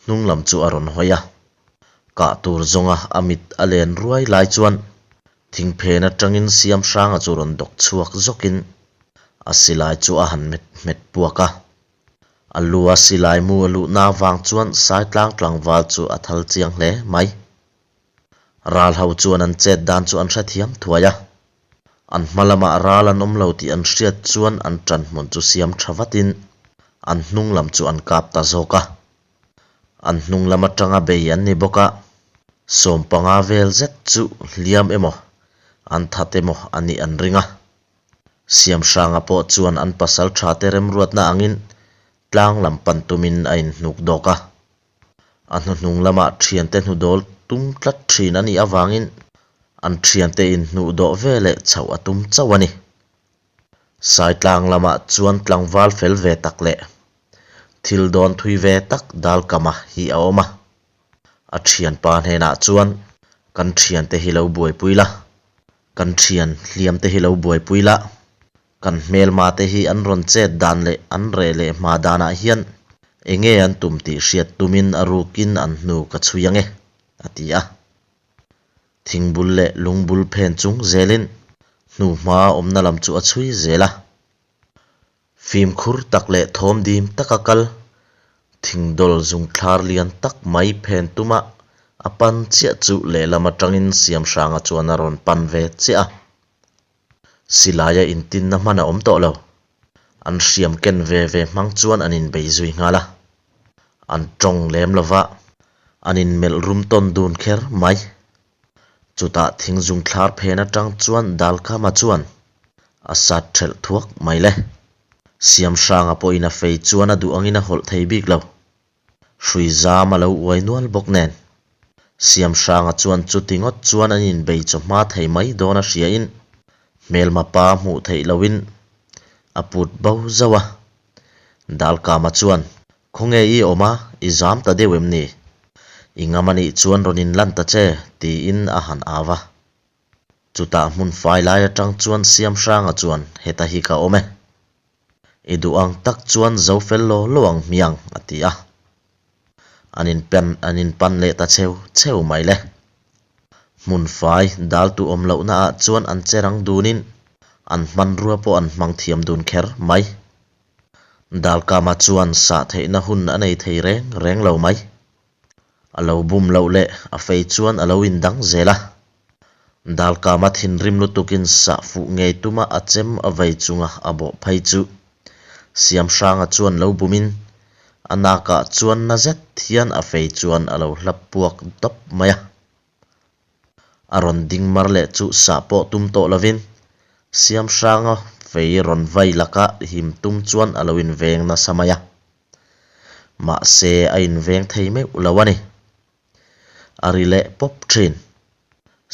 hnung lam chu a rawn hawi a, kah tur zawnga a mit a len ruai lai chuan Thingphen atangin Siamhranga chu rawn dawk chhuak zawkin a silai chu a han hmet hmet puak a. A lua silai mu a luhna avang chuan Saitlang tlangval chu a thal chiang hle mai. Ral ho chuan an chet dan chu an hrethiam thuai a. An hma lamah ral an awm lo tih an hriat chuan an ṭanhmun chu siam ṭha vatin an hnung lam chu an kap ta zawk a. An hnung lam atanga bei an ni bawk a, 15 vel zet chu hliam emaw, an that emaw a nih an ring a. Siamhranga pawh chuan an pasal tha te remruatna angin tlang lam pan tumin a inhnuk dawk a. A hnuhnung lamah thiante hnudawl tum tlat thin a nih avangin an thiante inhnuh dawh veleh chhoh a tum chauh a ni. Saitlang lamah chuan tlangval fel ve tak leh thil dawn thui ve tak Dalkama hi a awm a. A thianpa hnenah chuan, Kan thiante hi lo buaipui la, kan thian hliamte hi lo buaipui la, kan hmelma te hi an rawn chet dan leh an reh leh hma danah hian enge an tum tih hriat tumin a rukin an hnu ka chhui ange, a ti a. Thingbul leh lungbul phen chung zelin hnuhma awmna lam chu a chhui zel a. Fimkhur tak leh thawm dim taka kal, thingdawl zungthlar lian tak mai phen tuma a pan chiah chu lehlam atangin Siamhranga chuan a rawn pan ve chiah a. Silaia intinna hman a awm tawh lo. An hriam ken ve ve hmang chuan an inbei zui nghal a. An tawng lem lo va, an inmelh rum tawn dun kher mai. Chutah thingzung thlar phen atang chuan Dalkhama chuan a sat thelh thuak mai le. Siamhranga pawhin a fei chuan a duh angin a hawlh thei bik lo. Hrui zam a lo uai nual bawk nen. Siamhranga chuan chuti ngawt chuan an inbei chawhma thei mai dawn a hriain hmelma pa hmuh theih lohin a put bo zauh a. Dalkama chuan, Khawnge i awm a, i zam ta deuh em ni? I ngam anih chuan rawn inlan ta che, tiin a han au a. Chutah hmun fai lai atang chuan Siamhranga chuan, Heta hi ka awm e. I duh ang tak chuan zo fel law law ang hmiang, a ti a. An inpen an inpan leh ta cheu cheu mai le. Hmun fai dal tu awm lohna ah chuan an che rang dunin an hmanrua pawh an hmang thiam dun kher mai. Dalkama chuan sah theihna hun a nei thei reng reng lo mai. A lo bum loh leh a fei chuan a lo indang zel a. Dalkama thinrim lutukin sah fuh ngei tuma a chem a vei chunga a bawh phei chu Siamhranga chuan lo bumin a nakah chuan na zet hian a fei chuan a lo hlap puak dawp mai a. A rawn ding mar leh chu sah pawh tum tawh lovin Siamhranga fei rawn vai laka him tum chuan a lo inveng nasa mai a. Mahse a inveng thei meuh lo a ni. A ri leh pawp thin.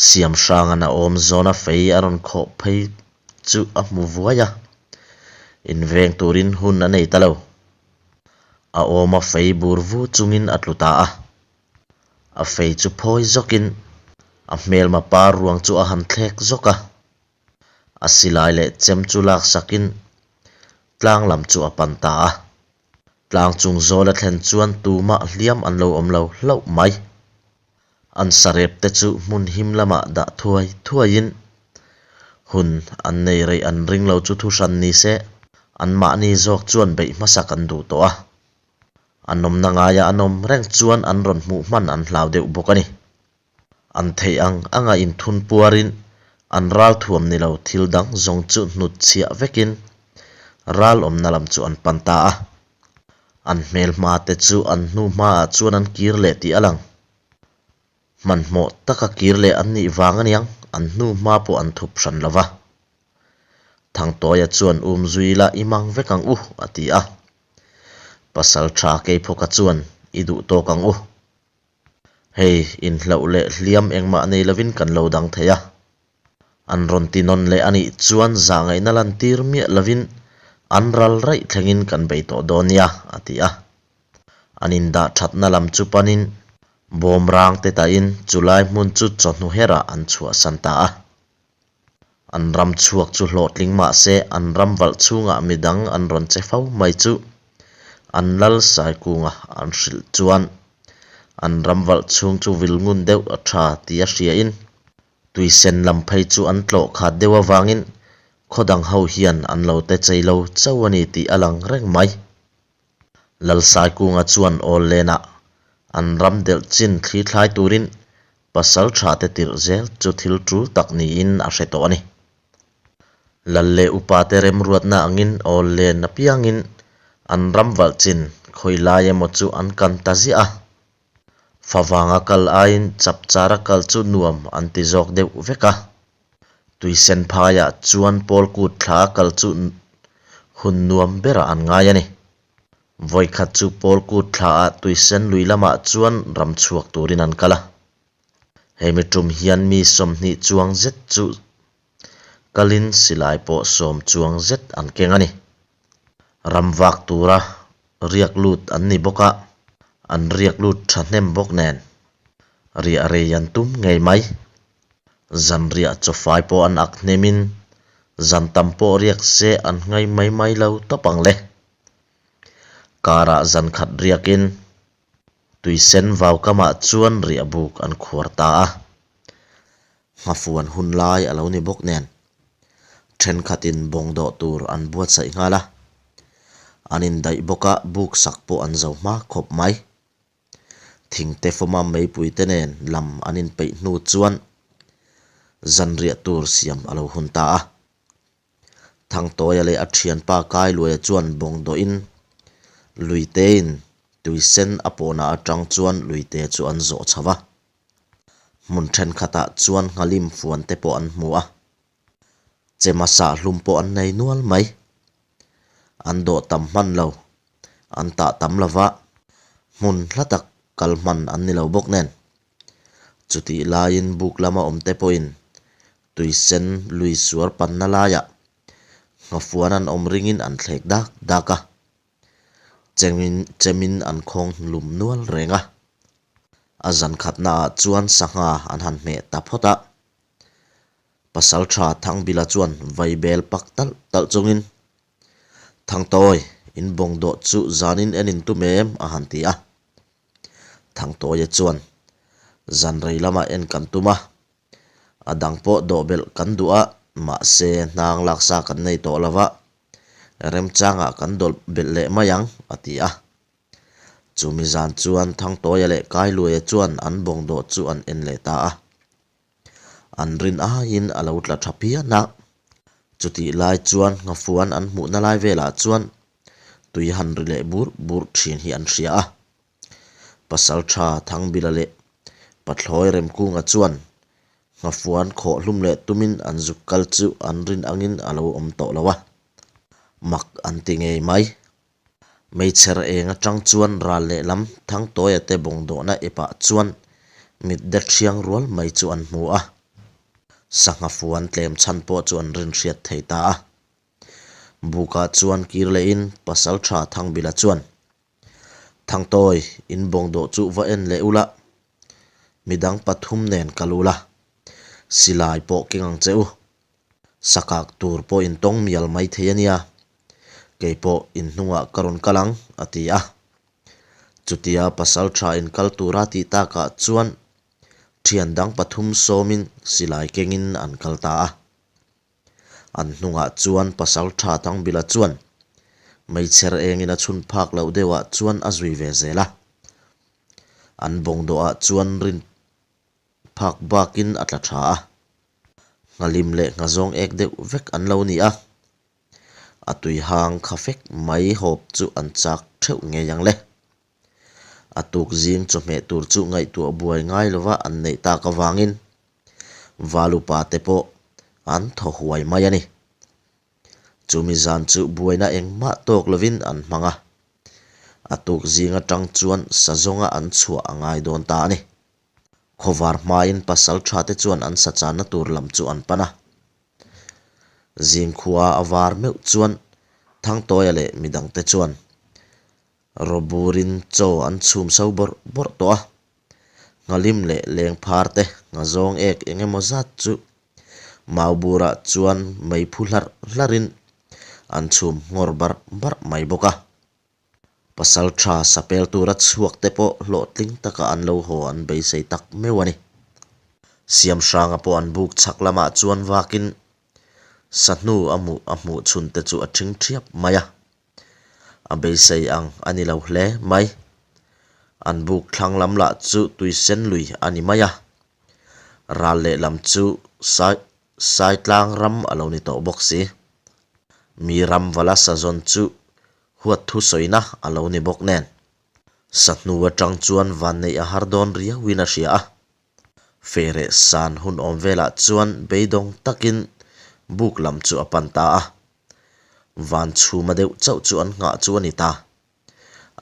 Siamhranga'n a awm zawna fei a rawn khawh phei chu a hmu vuai a, inveng turin hun a nei ta lo. A awma fei bur vu chungin a tlu ta a. A fei chu phawi zawkin a hmelma pa ruang chu a han thlek zawk a. A silai leh chem chu laksakin tlang lam chu a pan ta a. Tlang chung zawl a thlen chuan tumah hliam an lo awm lo hlauh mai. An sarep te chu hmun him lamah dah thuai thuaiin hun an nei reih an ring lo chu thuhran ni se, anmahni zawk chuan beih hmasak an duh tawh a. An awmna ngaia an awm reng chuan an rawn hmuh hman an hlau deuh bawk a ni. An theih ang anga inthun puarin an ralthuam ni lo thil dang zawng chu hnut chhiah vekin. Ral awmna lam chu an pan ta a. An hmelhma te chu an hnu hmaah chuan an kir leh tih a lang. Hmanhmawh taka kir leh an nih vang aniang an hnu hma pawh an thup hran lo va. Thangtawia chuan um zui la i mang vek ang u a ti a. Pasal tha Keiphawka chuan i duh tawk ang u. Hei inhlauh leh hliam engmah nei lovin kan lo dang thei a. An rawn ti nawn leh a nih chuan zahngaihna lantir miah lovin an ral raih thlengin kan bei tawh dawn nia, a ti a. An indah thatna lam chu panin bawm rang te tahin chulai hmun chu chawhnu herah an chhuahsan ta a. An ram chhuak chu hlawhtling mah se an ram valh chhungah midang an rawn che fo mai chu an lal Saikunga an hrilh chuan an ram valh chhung chu vil ngun deuh a tha tia hriain Tuisen lam phei chu an tlawh khat deuh avangin khaw dang ho hian an lo te chei lo chauh a ni tih a lang reng mai. Lalsaikunga chuan awl lenah an ram delh chin thli thlai turin pasal tha te tirh zel chu thil tul tak niin a hre tawh a ni. Lal leh upa te remruatna angin awl len apiangin an ram valh chin khawi lai emaw chu an kan ta ziah a. Favanga kal aiin chapchara kal chu nuam an ti zawk deuh vek a. Tuisen phaiah chuan pawl kut thla a kal chu hun nuam berah an ngai a ni. Vawikhat chu pawl kut thlaah tuisen lui lamah chuan ram chhuak turin an kal a. Hemi tum hian mi 20 chuang zet chu kalin silai pawh 10 chuang zet an keng a ni. Ram vak tura riak lut an ni bawk a, an riak lut thahnem bawk nen riah rei an tum ngei mai. Zanriah chawfai pawh an ak hnemin zan tam pawh riak se an ngai mai mai lo tawp ang le. Karah zan khat riakin tuisen vau kamah chuan riah buk an khuar ta a. Nghafuan hun lai a lo ni bawk nen thenkhatin bawng dawh tur an buatsaih nghal a. An indaih bawk a, buk sak pawh an zo hma khawp mai. Thingte fawma meipui te nen lam an inpeih hnu chuan zanriah tur siam a lo hun ta a. Thangtawia leh a thianpa Kailuaia chuan bawng dawhin luitein tuisen a pawhna atang chuan luite chu an zawh chho va. Hmun thenkhatah chuan nghalim fuan te pawh an hmu a. Chema sahhlum pawh an nei nual mai. An dawh tam hman lo, an tah tam lo va, hmun hla tak kal hman an ni lo bawk nen. Chutih laiin buk lama awm te pawhin tuisen lui suar panna laiah nghafuan an awm ringin an thlek dak dak a, chengin chemin an khawng hlum nual reng a. A zan khatnaah chuan sangha an han hmeh ta phawt a. Pasal tha Thangbila chuan vaibel pak talh talh chungin, Thangtawi, in bawng dawh chu zanin en in tum em? a han ti a. Thangtawia chuan, Zan rei lamah en kan tum a, a dang pawh dawh belh kan duh a, mahse hnang laksa kan nei tawh lo va, remchangah kan dawlh belh leh mai ang, a ti a. Chumi zan chuan Thangtawia leh Kailuaia chuan an bawng dawh chu an en leh ta a. An rin aiin a lo tla tha phian a. Chutih lai chuan nghafuan an hmuhna lai velah chuan tui han ri leh bur bur thin hi an hria a. Pasal tha Thangbila leh Pathlawi Remkunga chuan nghafuan khawh hlum leh tumin an zuk kal chu an rin angin a lo awm tawh lo a. Mak an ti ngei mai. Hmeichher eng atang chuan ral lehlam Thangtawia te bawng dawhna epah chuan mit de thiang rual mai chu an hmu a. Sangha fuan tlem chhan pawh chu an rin hriat thei ta a. Bukah chuan kir lehin Pasal tha Thangbila chuan, Thangtawi, in bawng dawh chu va en leh ula, midang pathum nen kal ula, silai pawh keng ang che u. Sakak tur pawh in tawng mial mai thei a nia, kei pawh in hnungah ka rawn kal ang, a ti a. Chutia pasal tha in kal tura tih takah chuan thian dang pathum sawmin silai kengin an kal ta a. An hnungah chuan pasal tha Tangbila chuan meichher engin a chhun phak loh deuhah chuan a zui ve zel a. An bawngdawhah chuan rin phak bakin a tla tha a. Nghalim leh nghazawng ek deuh vek an lo ni a. A tui hang kha fek mai hawp chu an chak theuh ngei ang le. A tuk zing chawhmeh tur chu ngaihtuah buai ngai lova an neih tak avangin Valupa te pawh an thaw huai mai a ni. Chumi zan chu buaina engmah tawk lovin an hmang a, a tuk zing atang chuan sa zawnga an chhuah a ngai dawn ta a ni. Khawvar hmain pasal tha te chuan an sa channa tur lam chu an pan a. Zingkhua a var meuh chuan Thangtawia leh midangte chuan Rawburin chaw an chhum so bawrh bawrh tawh a, nghalim leh lengphar te nghazawng ek eng emaw zat chu mauburah chuan meiphu hlarh hlarhin an chhum nghawr barh barh mai bawk a. Pasal tha sapel tura chhuak te pawh hlawhtling taka an lo haw an beisei tak meuh a ni. Siamhranga pawh an buk chhak lamah chuan vakin sahnu a hmuh a hmuh chhun te chu a ṭhing ṭhiap mai a. A beisei ang a ni lo hle mai. An buk thlang lam lah chu tui sen lui a ni mai a. Ral lehlam chu sai Saitlang ram a lo ni tawh bawk si. Mi ram vala sazawn chu huat thu sawina a lo ni bawk nen. Sahnu atang chuan vanneih a har dawn riauin a hria a. Fereh san hun awm velah chuan beidawng takin buk lam chu a pan ta a. Van chhuma deuh chauh chu an nghah chu a ni ta.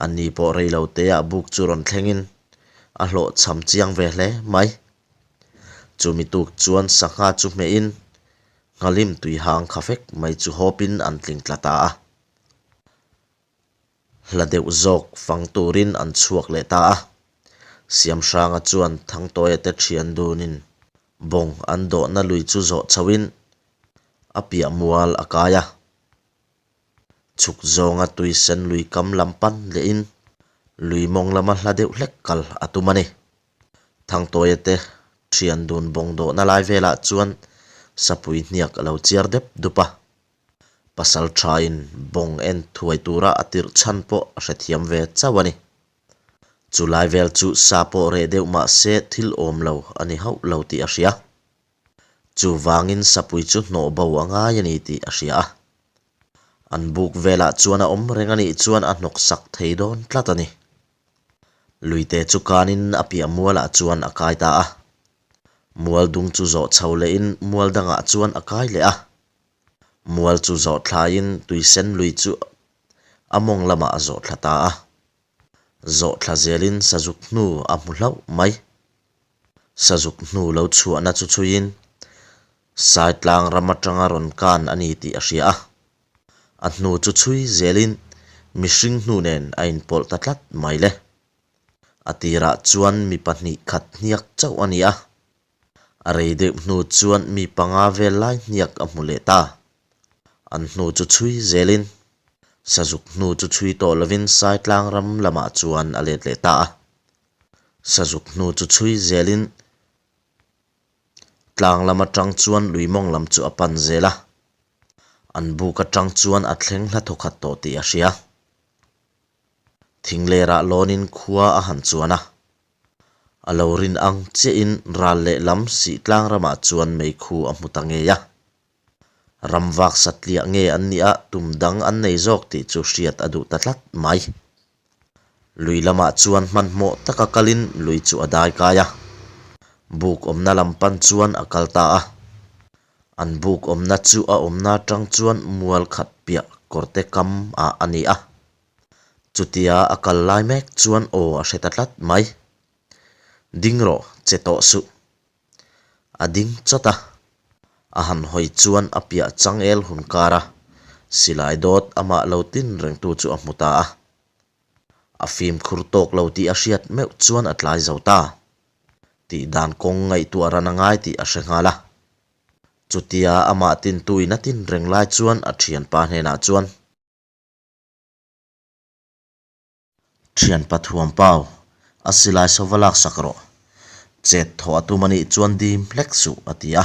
Ani pawh rei lo teah buk chu rawn thlengin a hlawhchham chiang ve hle mai. Chumi tuk chuan sangha chu hmehin nghalim tuihang kha vek mai chu hawpin an tling tla ta a. Hla deuh zawk fang turin an chhuak leh ta a. Siamhranga chuan Thangtawia te thian dunin bawng an dawhna lui chu zawh chhoin a piah mual a kai a. Chhuk zawnga tui sen lui kam lam pan lehin lui mawng lama hla deuh hlek kal a tum a ni. Thangtawia te thian dun bawng dawhna lai velah chuan sapui hniak a lo chiar dep dup a. Pasal thain bawng en thuai tura a tirh chhan pawh a hrethiam ve chauh a ni. Chu lai vel chu sa pawh reh deuh mah se thil awm lo a ni hauh lo tih a hria. Chuvangin sapui chu hnawh bo a ngai a ni tih a hria a. An buk velah chuan a awm reng a nih chuan a hnawk sak thei dawn tlat a ni. Luite chu kanin a piah mualah chuan a kai ta a. Mual dung chu zawh chho lehin mual dangah chuan a kai leh a. Mual chu zawh thlaiin tuisen lui chu a mawng lamah a zawh thla ta a. Zawh thla zelin sazuk hnu a hmu hlauh mai. Sazuk hnu lo chhuahna chu chhuiin Saitlang ram atanga rawn kan a ni tih a hria a. A hnu chu chhui zelin mihring hnu nen a inpawlh ta tlat mai le. A tirah chuan mi pahnih khat hniak chauh a ni a. A rei deuh hnu chuan mi panga vel lai hniak a hmu leh ta. An hnu chu chhui zelin Sazuk hnu chu chhui tawh lovin Saitlang ram lamah chuan a let leh ta a. Sazuk hnu chu chhui zelin tlang lam atang chuan lui mawng lam chu a pan zel a. An buk atang chuan a thleng hla thawkhat tawh tih a hria. Thinglerah lawnin khua a han chuan a. A lo rin ang chiahin ral lehlam sih tlang ramah chuan meikhu a hmu ta ngei a. Ram vak satliah nge an nih a, tum dang an nei zawk tih chu hriat a duh ta tlat mai. Lui lamah chuan hmanhmawh taka kalin lui chu a dai kai a. Buk awmna lam pan chuan a kal ta a. An buk awmna chu a awmna atang chuan mual khat piah kawrte kam ah a ni a. Chutia a kal lai mek chuan aw a hre ta tlat mai. Ding rawh, che tawh suh. A ding chawt a, a han hawi chuan a piah changel hun kar a, silai dawt amah lo tin rengtu chu a hmu ta a. A fimkhur tawk lo tih a hriat meuh chuan a tlai zo ta. Tih dan kawng ngaihtuah ran a ngai tih a hre nghal a. Chutia amah tintuin a tin reng lai chuan a thianpa hnenah chuan. Thianpa thuam pau, a silai sova lak sak rawh. Chet thawh a tum a nih chuan dim hlek suh, a ti a.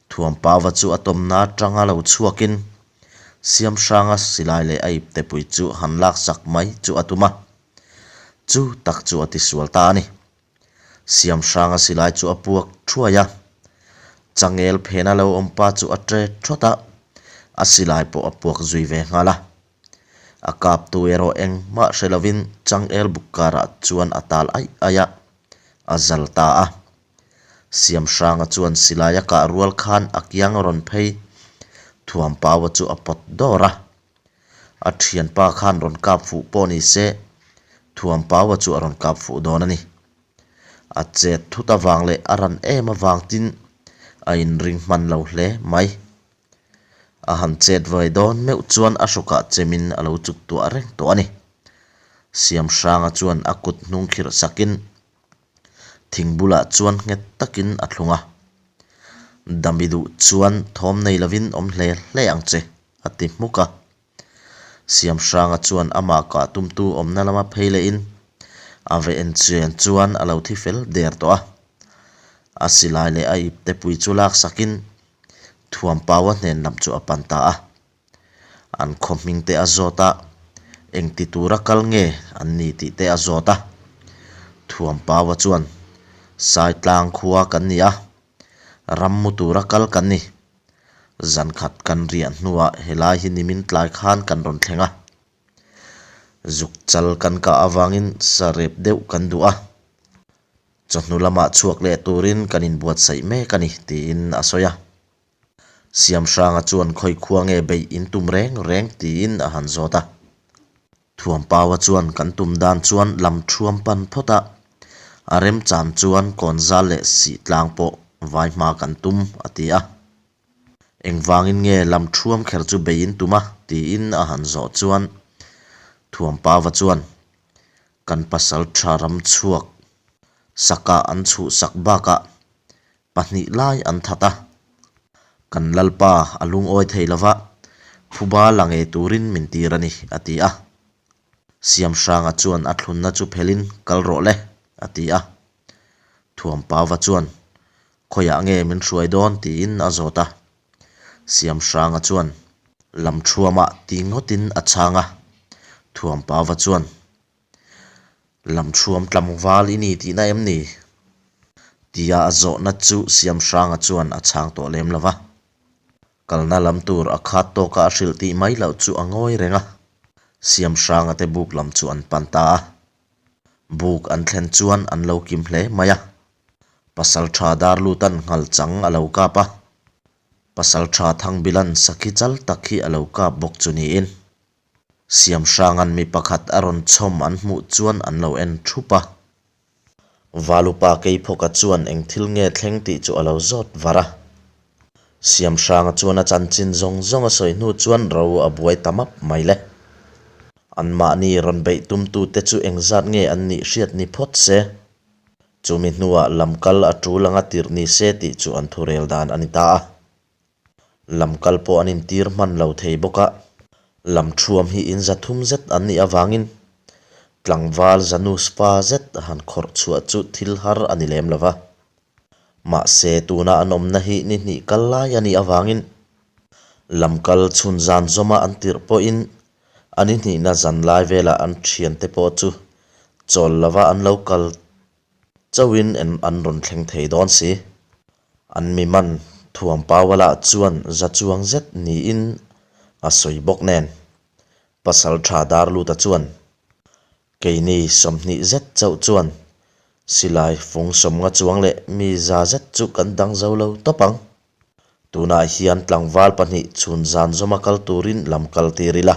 Thuam pauva chu a tawmna atanga lo chhuakin Siamhranga silai leh a iptepui chu han lak sak mai chu a tum a. Chu tak chu a tisual ta a ni. Siamhranga silai chu a puak thuai a. Changel phena lo awm pa chu a tre thawt a. A silai pawh a puak zui ve nghal a. A kaptu erawh engmah hre lovin changel buk karah chuan a tal aih aih a, a zal ta a. Siamhranga chuan silai a kah rual khan a kiang a rawn phei. Thuampaua chu a pawt dawr a. A thianpa khan rawn kap fuh pawh ni se, Thuampaua chu a rawn kap fuh dawn a ni. A chet thut avang leh a ran em avang tin a inring hman lo hle mai. A han chet vai dawn meuh chuan a hrukah chemin a lo chuk tuah reng tawh a ni. Siamhranga chuan a kut hnung khirh sakin thing bulah chuan nghet takin a thlung a. Dami duh chuan thawm nei lovin awm hle hle ang che, a ti hmuk a. Siamhranga chuan amah kah tumtu awmna lama phei lehin a ve en chian chuan a lo thi fel der tawh a. A silai leh a ipte pui chu laksakin Thuampaua hnen lam chu a pan ta a. An khaw hming te a zawt a, engti tura kal nge an ni tih te a zawt a. Thuampaua chuan, Saitlang khua kan ni a, ram mu tura kal kan ni. Zankhat kan riah hnuah helai hi nimin tlai khan kan rawn thleng a. Zuk chal kan kah avangin sarep deuh kan duh a. Chawhnu lamah chhuak leh turin kan inbuatsaih mek a ni, tiin a sawi a. Siamhranga chuan khawi khua nge beih in tum reng reng tiin a han zawt a. Thuampaua chuan kan tum dan chuan lam thuam pan phawt a, a remchan chuan kawnzal leh sih tlang pawh vai hma kan tum, a ti a. Engvangin nge lam thuam kher chu bei in tum a? tiin a han zawh chuan Thuampaua chuan Kan pasal tha ram chhuak sakah an chhuhsak bakah pahnih lai an that a. Kan Lalpa a lungawi thei lova, phuba la ngei turin min tir a ni, a ti a. Siamhranga chuan a thlunna chu phelin kal rawh le, a ti a. Thuampava chuan, Khawiah nge min hruai dawn? tiin a zawt a. Siamhranga chuan, Lamthuamah ti ngawtin a chhang a. Thuampava chuan, Lamthuam tlangval i ni tihna em ni? Tia a zawhna chu Siamhranga chuan a chhang tawh lem lo va. Kalna lam tur a khat tawka a hrilh tih mai loh chu a ngawi reng a. Siamhranga te buk lam chu an pan ta a. Buk an thlen chuan an lo kim hle mai a. Pasaltha Darlutan nghal chang a lo kap a. Pasaltha Thangbilan sakhi chal tak hi a lo kap bawk chu niin. Siamhranga'n mi pakhat a rawn chhawm an hmuh chuan an lo en thup a. Valupa Keiphawka chuan eng thil nge thleng tih chu a lo zawt var a. Siamhranga chuan a chanchin zawng zawng a sawi hnu chuan ro a buai ta map mai le. Anmahni rawn beih tumtute chu engzat nge an nih hriat ni phawt se. Chumi hnuah lamkal a tul anga tirh ni se tih chu an thurel dan a ni ta a. Lamkal pawh an intir hman lo thei bawk a, lam thuam hi in za thum zet an nih avangin tlangval zanus fa zet han khawrh chhuah chu thil har a ni lem lo va. Mahse tuna an awmna hi ni hnih kal lai a nih avangin lamkal chhun zan zawma an tirh pawhin a ni hnihna zan lai velah an thiante pawh chu chawl lova an lo kal chauhin an rawn thleng thei dawn si. An mi man Thuampauala chuan za chuang zet niin a sawi bawk nen. Pasal tha Darluta chuan, Keini 20 zet chauh chuan silai fung 50 chuang leh mi za zet chu kan dang zo lo tawp ang. Tunah hian tlangval pahnih chhun zan zawma kal turin lam kal tir ila.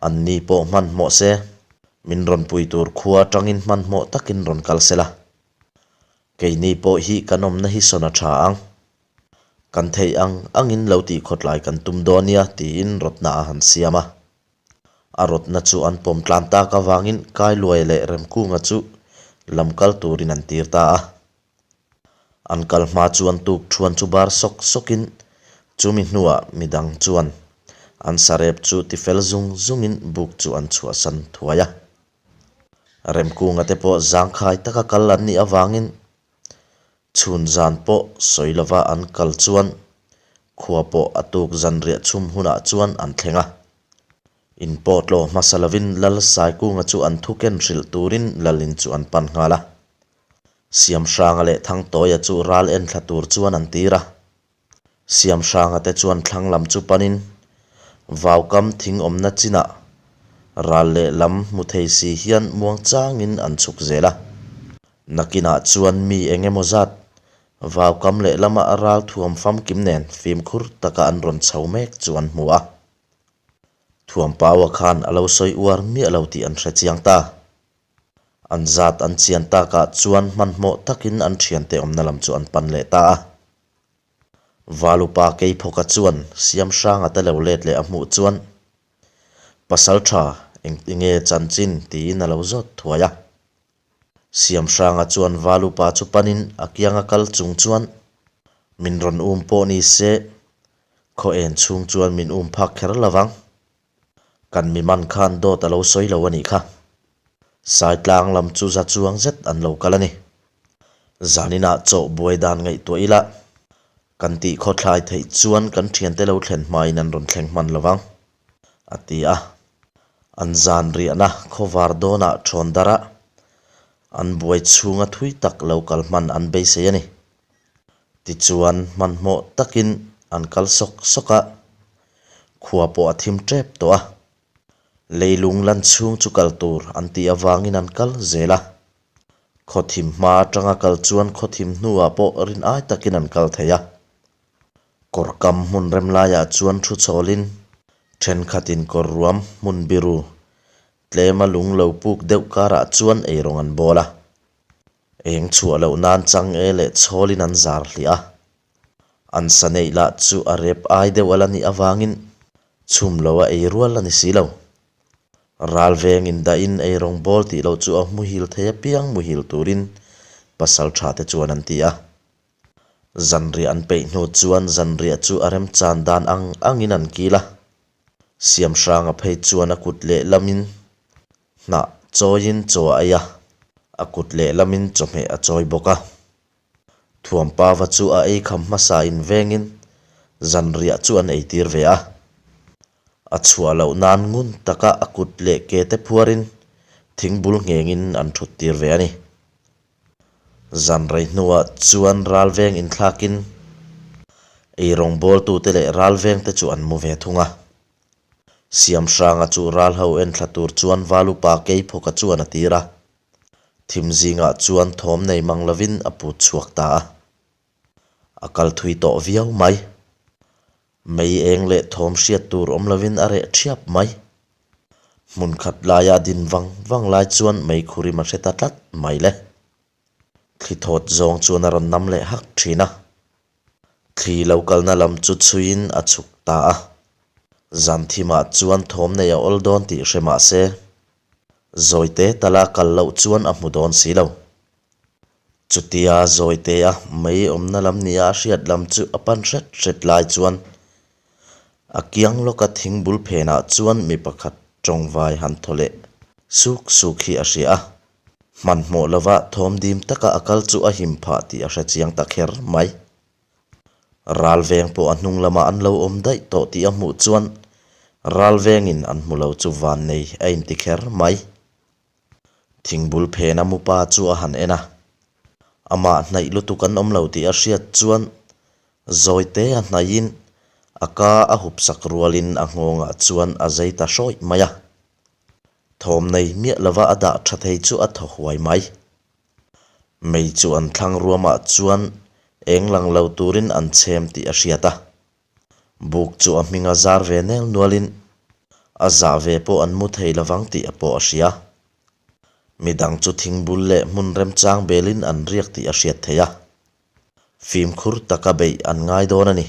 Anni pawh hmanhmawh se, min rawn pui tur khua atangin hmanhmawh takin rawn kal sela. Keini pawh hi kan awmna hi sawn a tha ang. Kan theih ang angin lo tih khawtlai kan tum dawn nia tiin rawtna a han siam a. A rawtna chu an pawm tlan tak avangin Kailuai leh Remkunga chu lam kal turin an tir ta a. An kal hma chuan tuk thuan chu bar sawk sawkin chumi hnuah midang chuan an sarep chu tifel zung zungin buk chu an chhuahsan thuai a. Remkunga te pawh zangkhai taka kal an nih avangin chhun zan pawh sawi lova an kal chuan khua pawh a tuk zanriah chhum hunah chuan an thleng a. In pawh tlawh hmasa lovin Lal Saikunga chu an thu ken hrilh turin Lalin chu an pan nghal a. Siamhranga leh Thangtawia chu ral en thla tur chuan an tir a. Siamhranga te chuan thlang lam chu panin vaukam thing awmna chinah ral lehlam hmu thei si hian muangchangin an chhuk zel a. Nakinah chuan mi eng emaw zat vaukam lehlama a ral thuam famkim nen fimkhur taka an rawn chho mek chu an hmu a. Thuampaua khan a lo sawi uar miah lo tih an hre chiang ta. An zat an chian takah chuan hmanhmawh takin an thiante awmna lam chu an pan leh ta a. Valupa Keiphawka chuan Siamhranga te lo let leh a hmuh chuan, Pasaltha, engtinge chanchin? tiin a lo zawt thuai a. Siamhranga chuan Valupa chu panin a kianga kal chung chuan, Min rawn um pawh ni se, khaw en chhung chuan min um phak kher lo vang. Kan mi man khan dawt a lo sawi lo a nih kha. Saitlang lam chu za chuang zet an lo kal a ni. Zaninah chawh buai dan ngaihtuah ila, kan tih khawthlai theih chuan kan thiante lo thlen hmain an rawn thleng hman lo vang, a ti a. An zan riahna khawvar dawnah thawn darh a, an buai chhunga thui tak lo kal hman an beisei a ni. Tichuan hmanhmawh takin an kal sawk sawk a, khua pawh a thim tep tawh a. Leilung lan chhung chu kal tur an tih avangin an kal zel a. Khaw thim hma atanga kal chuan khaw thim hnuah pawh rin ai takin an kal thei a. Kawr kam hmun rem laiah chuan thu chhawlin thenkhatin kawr ruam hmun biru tlema lung lo puk deuh karah chuan eirawng an bawl a. Eng chhuah loh nan chang e leh chhawlin an zar hliah a. An sa neih lah chu a rep ai deuh a la nih avangin chhum lo a ei rual a ni si lo. Ral veng indahin eirawng bawl tih loh chu a muhil thei apiang muhil turin pasal tha te chuan an ti a. Zanriah an peih hnu chuan zanriah chu a remchan dan ang angin an kil a. Siamhranga phei chuan a kut lehlamin Hnah chawiin chaw a ei a, a kut lehlamin chawhmeh a chawi bawk a. Thuampava chu a ei kham hmasa in vengin zanriah chu an eitir ve a. A chhuah loh nan ngun taka a kut leh ke te phuarin thingbul nghengin an thuttir ve a ni. Zan rei hnuah chuan ralveng inthlakin eirawngbawltute leh ralvengte chu an mu ve thung a. Siamhranga chu ral ho en thla tur chuan Valupa Keiphawka chuan a tir a. Thim zingah chuan thawm nei mang lovin a put chhuak ta a. A kal thui tawh viau mai. Mei eng leh thawm hriat tur awm lovin a reh thiap mai. Hmun khat laia din vang vang lai chuan mei khurim a hre ta tlat mai le. Thli thawt zawng chuan a rawn nam leh hak thin a. Thli lo kalna lam chu chhuiin a chhuk ta a. Zan thimah chuan thawm nei a awl dawn tih hre mah se, Zawite tala kal loh chuan a hmu dawn si lo. Chutia Zawitea mei awmna lam nia a hriat lam chu a pan hret hret lai chuan a kiang lawka thing bul phenah chuan mi pakhat tawngvai han thaw leh suk suk hi a hria a. Hmanhmawh lova thawm dim taka a kal chu a him phah tih a hre chiang ta kher mai. Ral veng pawh a hnung lamah an lo awm daih tawh tih a hmuh chuan ral vengin an hmu lo chu van nei a inti kher mai. Thingbul phena mupa chu a han en a, amah hnaih lutuk an awm lo tih a hriat chuan zawite a hnaihin a ka a hup sak rualin a nghawngah chuan a zei ta hrawih mai a. Thawm nei miah lova a dah tha thei chu a thaw huai mai. Mei chu an thlang ruamah chuan eng lang lo turin an chhem tih a hriat a. Buk chu a hming a zar ve nel nualin a zah ve pawh an mu thei lovang tih a pawh a hria. Midang chu thingbul leh hmun remchang belin an riak tih a hriat theih a. Fimkhur taka beih an ngai dawn a ni.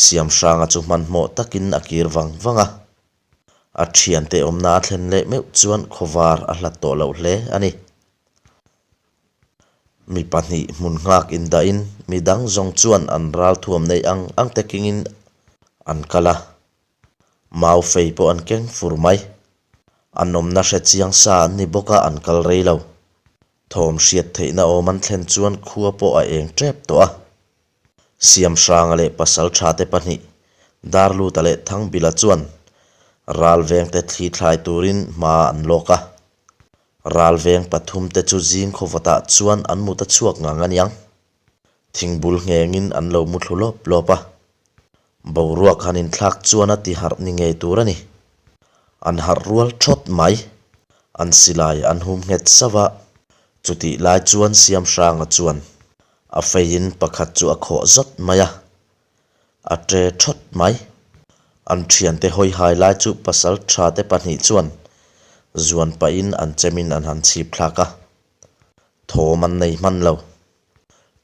Siamhranga chu hmanhmawh takin a kir vang vang a. A thiante awmna a thlen leh meuh chuan khawvar a hlat tawh loh hle a ni. Mi pahnih hmun nghak indahin mi dang zawng chuan an ral thuam neih ang ang te kengin an kal a. Mau fei pawh an keng fur mai. An awmna hre chiang sa an ni bawk a an kal rei lo. Thawm hriat theihna awm an thlen chuan khua pawh a eng tep tawh a. Siamhranga leh pasal thate pahnih, Darluta leh Thangbila chuan ral vengte thli thlai turin hma an lawk a. Ral veng pathumte chu zing khawvawtah chuan an mut a chhuak ngang aniang. Thingbul nghengin an lo mu thlu lawp lawp a. Boruak han inthlak chuan a ti harh ni ngei tur a ni. An harh rual thawt mai. An silai an hum nghet sauh a, chutih lai chuan Siamhranga chuan a feiin pakhat chu a khawh zawt mai a, a ṭe thawt mai. An ṭhiante hawi hai lai chu pasal ṭhate pahnih chuan zuan pahin an chemin an han chhip thlak a, thawm an nei hman lo.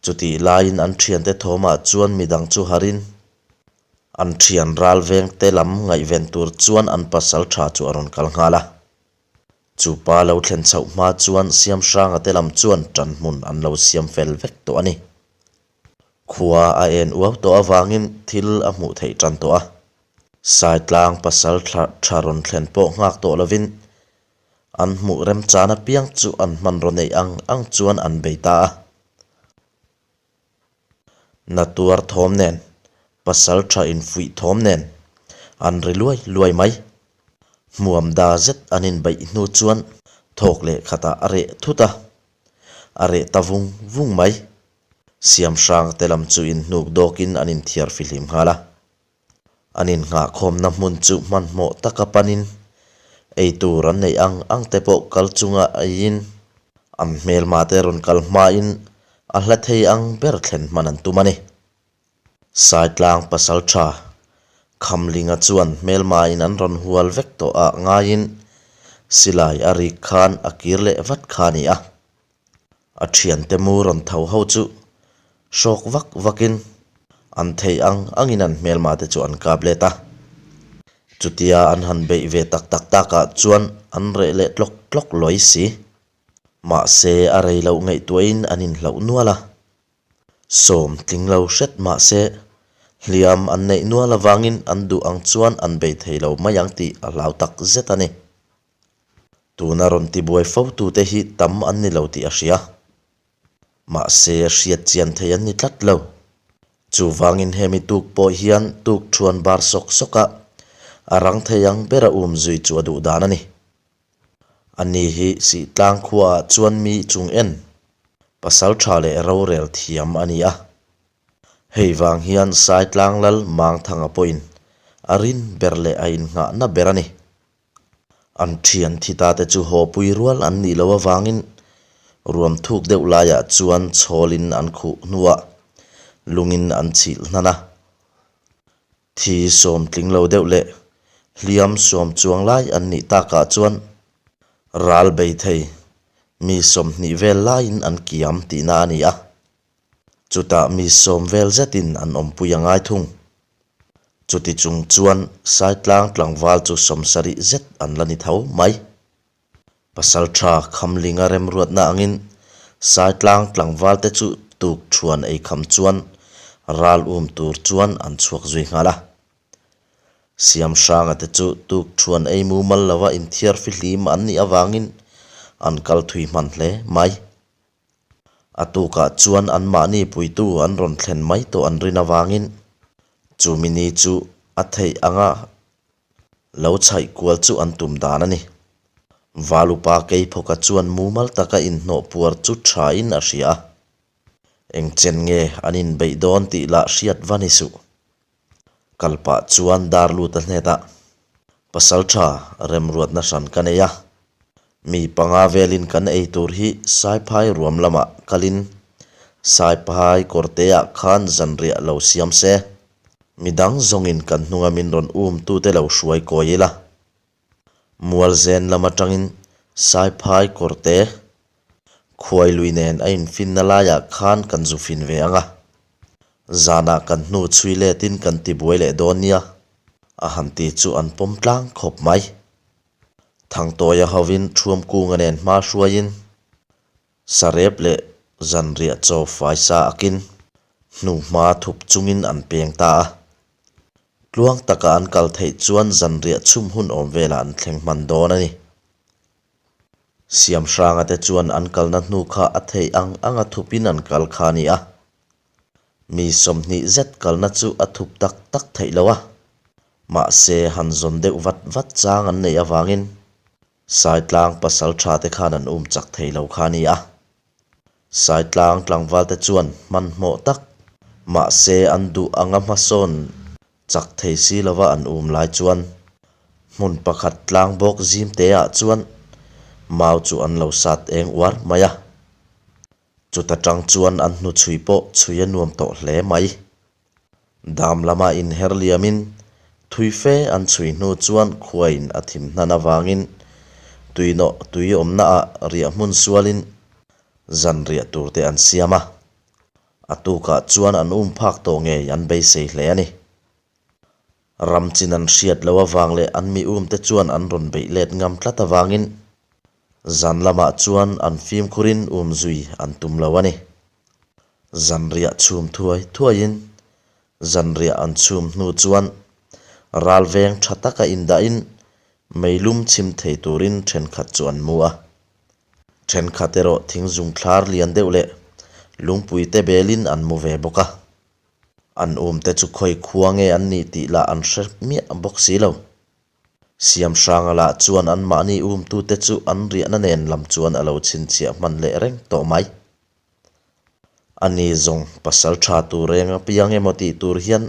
Chutih laiin an thiante thawmah chuan midang chu harin an thian ral vengte lam ngaihven tur chuan an pasal tha chu a rawn kal nghal a. Chu pa lo thlen chhoh hma chuan Siamhranga te lam chuan tan hmun an lo siam fel vek tawh a ni. Khua a en uau tawh avangin thil a hmuh theih tan tawh a. Saitlang pasal tha rawn thlen pawh nghak tawh lovin An hmuh remchan apiang chu an hmanraw neih ang ang chuan an bei ta a. Na tuar thawm nen, pasal tha infuih thawm nen an ri luai luai mai. Hmuam da zet an inbeih hnu chuan thawk leh khatah a reh thut a, a reh ta vung vung mai. Siamhrang te lam chu inhnuk dawkin an inthiar fihlim nghal a. An innghahkhawmna hmun chu hmanhmawh taka panin ei tur an neih ang ang te pawh kal chunga eiin an hmelmate rawn kal hmain a hla thei ang ber thlen hman an tum a ni. Saitlang pasal tha Khamlinga chuan hmelmain an rawn hual vek tawh ah ngaiin silai a rik khan a kir leh vat kha a ni a. A thiante mu rawn tho ho chu hrawk vak vakin an theih ang angin an hmelma te chu an kap let a. Chutia an han beih ve tak tak takah chuan an reh leh tlawk tlawk lawi si. Mahse a rei loh ngaihtuahin an inhlauh nual a. Sawm tling lo hret mahse hliam an neih nual avangin an duh ang chuan an bei thei lo mai ang tih a hlau tak zet a ni. Tuna rawn tibuai fo tute hi tam an ni lo tih a hria. Mahse, hriat chian thei an ni tlat lo. Chuvangin hemi tuk pawh hian tuk thuan bar sawk sawk a, a rang thei ang bera um zui chu a duh dan a ni. Ani hi Sihtlang khuaah chuan mi chung en, pasal tha leh rorel thiam a ni a. Hei vang hian Saitlang lal Mangthanga pawhin a rin ber leh a innghahna ber a ni. An thian thi ta te chu haw pui rual an nih loh avangin ruam thuk deuh laiah chuan chhawlin an khuh hnuah lungin an chhilh hnan a. Thi sawm tling lo deuh leh hliam sawm chuang lai an nih takah chuan ral bei thei mi 20 vel laiin an kiam tihna a ni a. Chutah mi sawm vel zetin an awmpui a ngai thung. Chuti chung chuan Saitlang tlangval chu 70 zet an la ni tho mai. Pasaltha Khamlinga remruatna angin Saitlang tlangvalte chu tuk thuan ei kham chuan ral um tur chuan an chhuak zui nghal a. Siamhranga te chu tuk thuan ei mumal lova inthiar fihlim an nih avangin an kal thui hman hle mai. A tukah chuan anmahni puitu an rawn thlen mai tawh an rin avangin chumi ni chu a theih anga lo chhaih kual chu an tum dan a ni. Valupa Keiphawka chuan mumal taka inhnawh puar chu thain a hria a, eng chen nge an inbeih dawn tih lah hriat va ni suh. Kal pah chuan dar lut a hnet a, Pasal tha remruatna hran ka nei a, mi panga velin kan ei tur hi Saiphai ruam lamah kalin Saiphai kawrteah khan zanriah lo siam se, midang zawngin kan hnunga min rawn um tute lo hruai kawi ila. Mualzen lam atangin Saiphai kawrte khuai lui nen a infinna laiah khan kan zu fin ve ang a, zanah kan hnu chhui letin kan tibuai leh dawn nia, a han ti chu an pawm tlang khawp mai. Thangtawia hovin Thuamkunga nen hma hruaiin sarep leh zanriah chaw fai sa akin hnuhma thup chungin an peng ta a. Tluang taka an kal theih chuan zanriah chhum hun awm velah an thleng hman dawn a ni. Siamhranga te chuan an kalna hnu kha a theih ang anga thupin an kal kha a ni a. Mi 20 zet kalna chu a thup tak tak theih lo a. Mahse, han zawn deuh vat vat chang an neih avangin Saitlang pasal tha te khan an um chak thei lo kha a ni a. Saitlang tlangval te chuan hmanhmawh tak, mahse an duh anga hmasawn. Chak thei si lova an um lai chuan hmun pakhat tlang bawk zim te ah chuan mau chu an lo sat eng uar mai a. Chuta tang chuan an hnuchhui pawh chhui a nuam tawh hle mai. Dam lama inher liamin thui fe an chhui hnu chuan khuain a thim hnan avangin tuinawh tui awmna ah riah hmun sualin zanriah tur te an siam a. A tukah chuan an um phak tawh ngei an beisei hle a ni. Ram chin an hriat loh avang leh an mi um te chuan an rawn beih let ngam tlat avangin zan lamah chuan an fimkhurin um zui an tum lo a ni. Zanriah chhum thuai thuaiin zanriah an chhum hnu chuan ral veng tha taka indahin meilum chhim thei turin thenkhat chu an mu a. Thenkhat erawh thingzung thlar lian deuh leh lungpui te belin an mu ve bawk a. An umte chu khawi khua nge an nih tih lah an hre miah bawk si lo. Siamhranga lah chuan anmahni umtute chu an riahna nen lam chuan a lo chhinchhiah hman leh reng tawh mai. Ani zawng pasal tha tur reng apiang emaw tih tur hian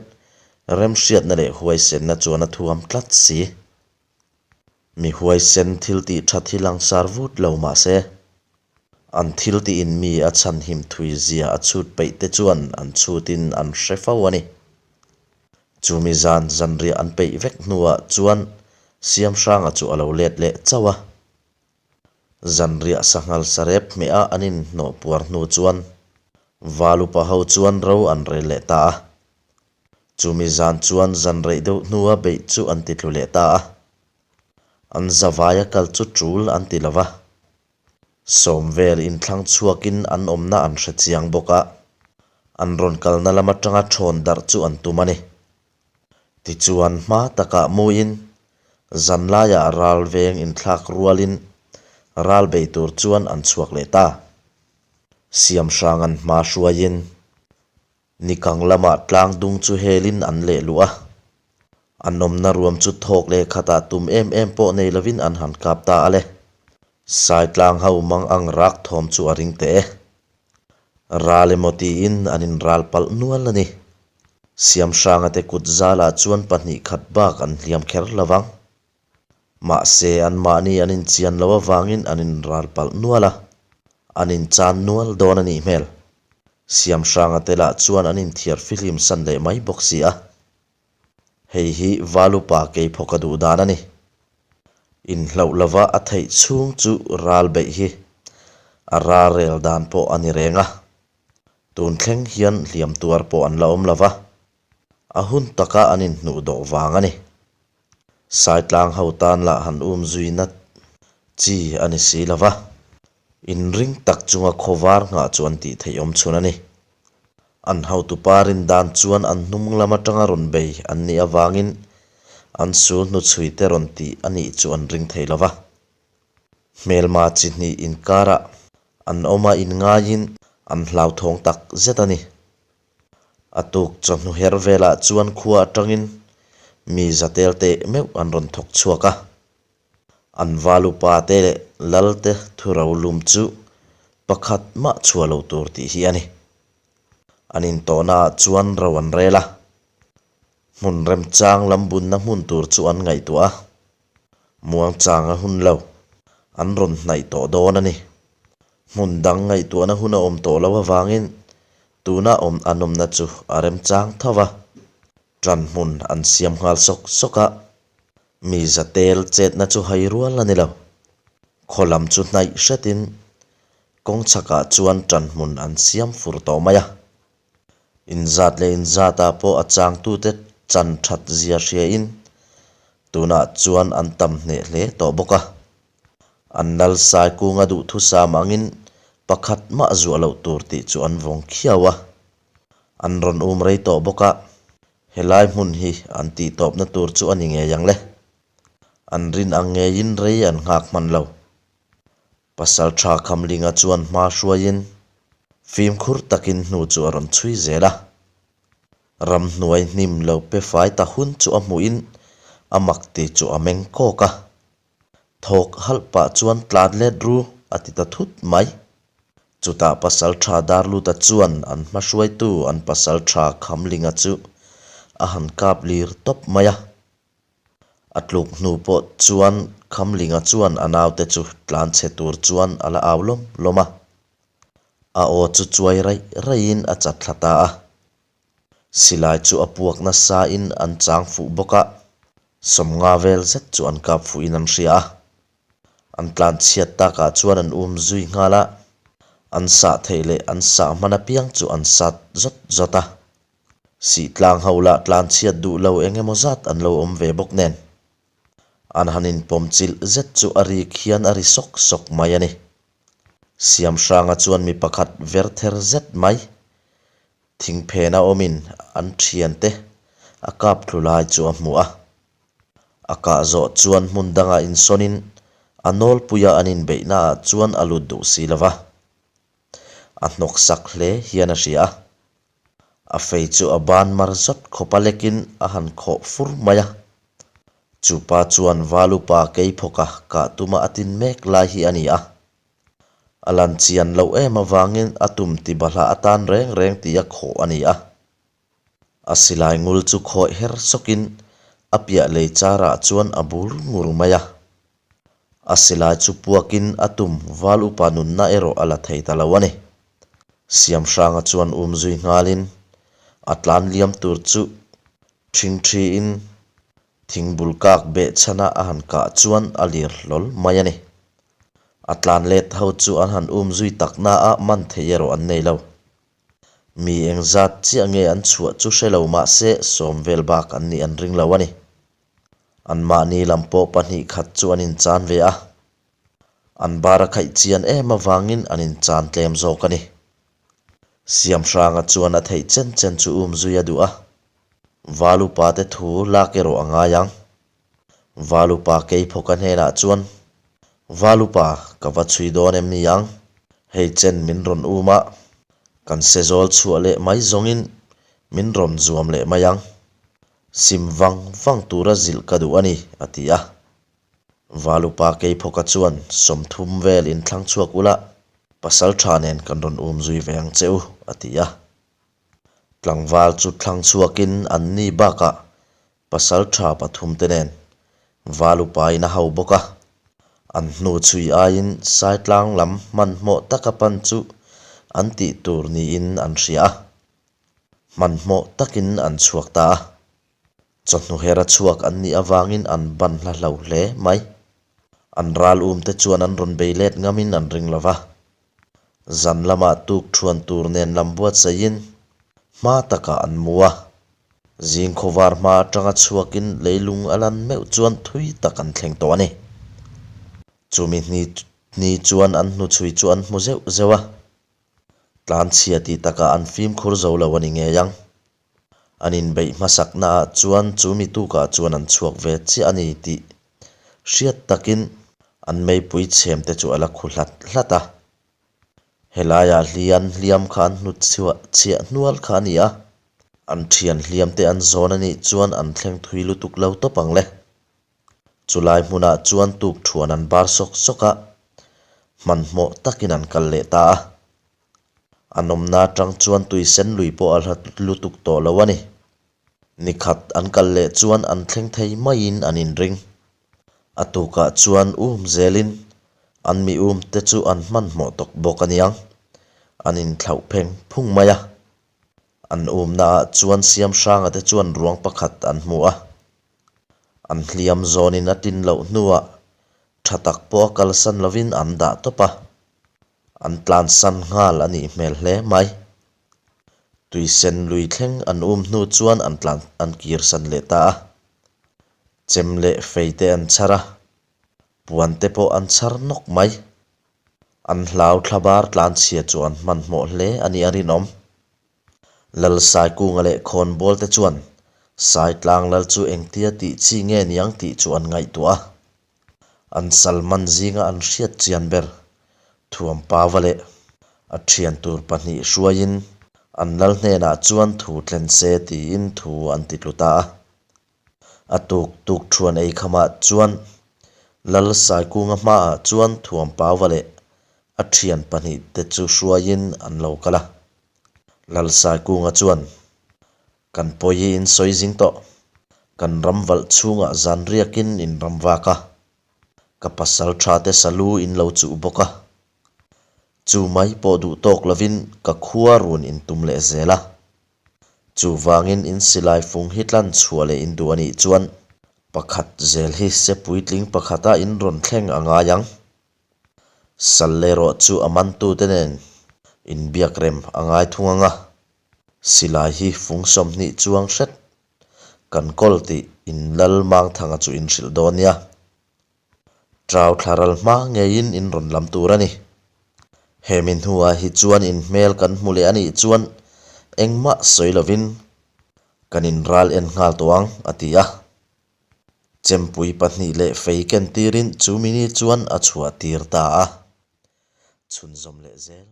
remhriatna leh huaisenna chuan a thuam tlat si. Mi huaisen thil tih that hi langsar vut lo mah se, an thil tiin mi a chhanhim thui zia a chhut peih te chuan an chhutin an hre fo a ni. Chumi zan zanriah an peih vek hnuah chuan Siamhranga chu a lo let leh chauh a. Zanriah sanghal sarep hmeh a an inhnawh puar hnu chuan Valupa ho chuan ro an rel leh ta a. Chumi zan chuan zan reih deuh hnua beih chu an ti tlu leh ta a. An zavaia kal chu tul an ti lo va. Sawm vel inthlang chhuakin an awmna an hre chiang bawk a, an rawn kalna lam atanga thawn darh chu an tum a ni. Tichuan hma takah muin zanlaiah ral veng inthlak rualin ral bei tur chuan an chhuak leh ta. Siamhrang an hma hruaiin Nikang lamah tlang dung chu helin an leh luh a, an awmna ruam chu thawk leh khatah tum em em pawh nei lovin an han kap ta a le. Saitlang ho mang ang rak thawm chu a ring teh e. Ral emaw tiin an inral palh nual a ni. Siamhranga te kut zalah chuan pahnih khat bak an hliam kher lo vang. Mahse, anmahni an inchian loh avangin an inral palh nual a, an inchan nual dawn a nih hmel. Siamhranga te lah chuan an inthiar fihlim san leh mai bawk si a. Hei hi Valupa Keiphaw ka duh dan a ni. Inhlauh lova a theih chhung chu ral beih hi a rarel dan pawh a ni reng a. Tun thleng hian hliam tuar pawh an la awm lova, a hun taka an inhnuh dawh vang a ni. Saitlang ho tan lah han um zui nat chi a ni si lo va, inring tak chunga khawvar nghah chu an tih theih awm chhun a ni. An hotupa rin dan chuan an hnung lam atanga rawn bei an nih avangin an sul hnuchhui te rawn tih a nih chu an ring thei lo va. Hmelma chi hnih inkarah an awm a inngaiin an hlauthawng tak zet a ni. A tuk chawhnu her velah chuan khua atangin mi zatel teh meuh an rawn thawk chhuak a. An valupa te leh lal te thuro lum chu pakhat mah chhuah lo tur tih hi a ni. An intawhnaah chuan ro an rel a. Hmun remchang lam bunna hmun tur chu an ngaihtuah a. Muangchang a hun lo. An rawn hnaih tawh dawn a ni. Hmun dang ngaihtuahna hun a awm tawh loh avangin tuna awm an awmna chu a remchang tho va. Ṭan hmun an siam nghal sawk sawk a. Mi zatel chetna chu hai rual a ni lo. Khaw lam chu hnaih hretin kawng chhakah chuan ṭan hmun an siam fur tawh mai a. Inzat leh inzatah pawh a changtute chan that zia hriain tunah chuan an tam hneh hle tawh bawk a. An lal sai kunga duhthusam angin pakhat mah zuah loh tur tih chu an vawng khiau a. An rawn um rei tawh bawk a, helai hmun hi an tihtawpna tur chu a ni ngei ang le. An rin ang ngeiin rei an nghak hman lo. Pasal tha Khamlinga chuan hma hruaiin fimkhur takin hnu chu a rawn chhui zel a. Ramhnuai hnim lo pe fai ta hun chu a hmuhin a mak ti chu a meng kawk a. Thawk halh pah chuan tlan let ru a ti ta thut mai. Chutah pasal tha Darluta chuan an hma hruaitu an pasal tha Khamlinga chu a han kap lir tawp mai a. A tluk hnu pawh chuan Khamlinga chuan a naute chu tlan chhe tur chuan a la au lawm lawm a. A aw chu chuai raih raihin a chat thla ta a. Silai chu a puak nasain an chang fuh bawk a, sawmnga vel zet chu an kap fuhin an hria a. An tlan chhiat takah chuan an um zui nghal a, an sah theih leh an sah hman apiang chu an sat zawt zawt a. Sihtlang ho lah tlan chhiat duh lo eng emaw zat an lo awm ve bawk nen. An han inpawm chilh zet chu a rik hian a ri sawk sawk mai a ni. Siamhranga chuan mi pakhat ver ther zet mai thingphena awmin an thiante a kap thlu lai chu a hmu a. A kah zawh chuan hmun dangah insawnin a nawlpuia an inbeihnaah chuan a lut duh si lo va. A hnawksak hle hian a hria a. A fei chu a ban mar zawt khawp a lekin a han khawh fur mai a. Chupa chuan Valupa Keiphawka kah tuma a tin mek lai hi a ni a. A lan chian loh em avangin a tum ti bahlah atan reng reng tih a khawh a ni a. A silai ngul chu khawih her sawkin a piah lei charah chuan a bur ngur mai a. A silai chu puakin a tum val upa nunna erawh a la thei ta lo a ni. Siamhranga chuan um zui nghalin a tlan liam tur chu ṭhingṭhiin thingbul kak beh chhana a han kah chuan a lir hlawl mai a ni. A tlan let ho chu an han um zui takna a man thei erawh an nei lo. Mi engzat chiah nge an chhuah chu hre lo mahse sawm vel bak an nih an ring lo a ni. Anmahni lam pawh pahnih khat chu an inchan ve a, an bar a khaih chian em avangin an inchan tlem zawk a ni. Siamhranga chuan a theih chen chen chu um zui a duh a, Valupa te thu lak erawh a ngai ang. Valupa Keiphawka hnenah chuan, Valupa, ka va chhui dawn em ni ang? Hei chen min rawn um a, kan sezawl chhuah leh mai zawngin min rawn zuam leh mai ang. Sim vang vang tura zilh ka duh a ni, a ti a. Valupa Keiphawka chuan 30 vel inthlang chhuak ula, pasal tha nen kan rawn um zui ve ang che u, a ti a. Tlangval chu thlang chhuakin an ni bakah pasal tha pathum te nen Valupain a hau bawk a. An hnu chhui aiin Saitlang lam hmanhmawh taka pan chu an tih tur niin an hria a. Hmanhmawh takin an chhuak ta a. Chawhnu hera chhuak an nih avangin an ban hla hlo hle mai. An ral um te chuan an rawn bei let ngamin an ring lo va. Zan lamah tuk thuan tur nen lam buatsaihin hma takah an mu a. Zing khawvar hma atanga chhuakin leilung a lan meuh chuan thui tak an thleng tawh a ni. Chumi hni hni chuan an hnuchhui chu an hmu zeuh zeuh a. Tlanchhia tih takah an fimkhur zo lo a ni ngei ang. An inbeih hmasaknaah chuan chu mi tukah chuan an chhuak ve chiah a ni tih hriat takin an meipui chhem te chu a la khu hlat hlat a. Helaiah hlian hliam kha an hnut chhuah chhiah hnual kha a ni a, an thian hliam te an zawn a nih chuan an thleng thui lutuk lo tawp ang le. Chulai hmunah chuan tuk thuan an bar sawk sawk a, hmanhmawh takin an kal leh ta a. An awmna atang chuan tui sen lui pawh a hla lutuk tawh lo a ni. Nikhat an kal leh chuan an thleng thei maiin an inring. A tukah chuan um zelin an mi um te chu an hmanhmawh tawk bawk a niang. An inthlauh pheng phung mai a. An umnaah chuan Siamhranga te chuan ruang pakhat an hmu a. An hliam zawnin a tin loh hnuah tha tak pawh a kalsan lovin an dah tawp a. An tlansan nghal a nih hmel hle mai. Tuisen lui thleng an um hnu chuan an tlan an kirsan leh ta a. Chem leh fei te an chhar a, puan te pawh an chhar nawk mai. An hlau thlabar tlanchhia chu an hmanhmawh hle a nih a rinawm. Lal Saikunga leh Khawnbawl te chuan Saitlang lal chu engtia tih chi nge niang tih chu an ngaihtuah a. An Salman zinga an hriat chian ber Thuampava leh a thian tur pahnih hruaiin an lal hnenah chuan thu thlen se tiin thu an ti tlu ta a. A tuk tuk thuan ei khamah chuan Lal Saikunga hmaah chuan Thuampava leh a thian pahnih te chu hruaiin an lo kal a. Lal Saikunga chuan. Kan pawi in sawi zing tawh. Kan ram valh chhungah zan riakin in ram vak a. Ka pasal tha te salu in lo chuh bawk a. Chu mai pawh duh tawk lovin ka khua run in tum leh zel a. Chuvangin in silai fung hi tlan chhuah leh in duh a nih chuan pakhat zel hi se puitling pakhata in rawn thleng a ngai ang. Sal erawh chu a mantute nen inbiak rem a ngai thung ang a, silai hi fung 20 chuang hret kan kawl tih in lal Mangthanga chu in hrilh dawn nia. Ṭau thla ral hma ngeiin in rawn lam tur a ni. Hemi hnuah hi chuan in hmel kan hmu leh a nih chuan engmah sawi lovin kan inral en nghal tawh ang, a ti a. Chempui pahnih leh fei ken tirin chu mini chuan a chhuah tir ta a. Chhunzawm leh zel.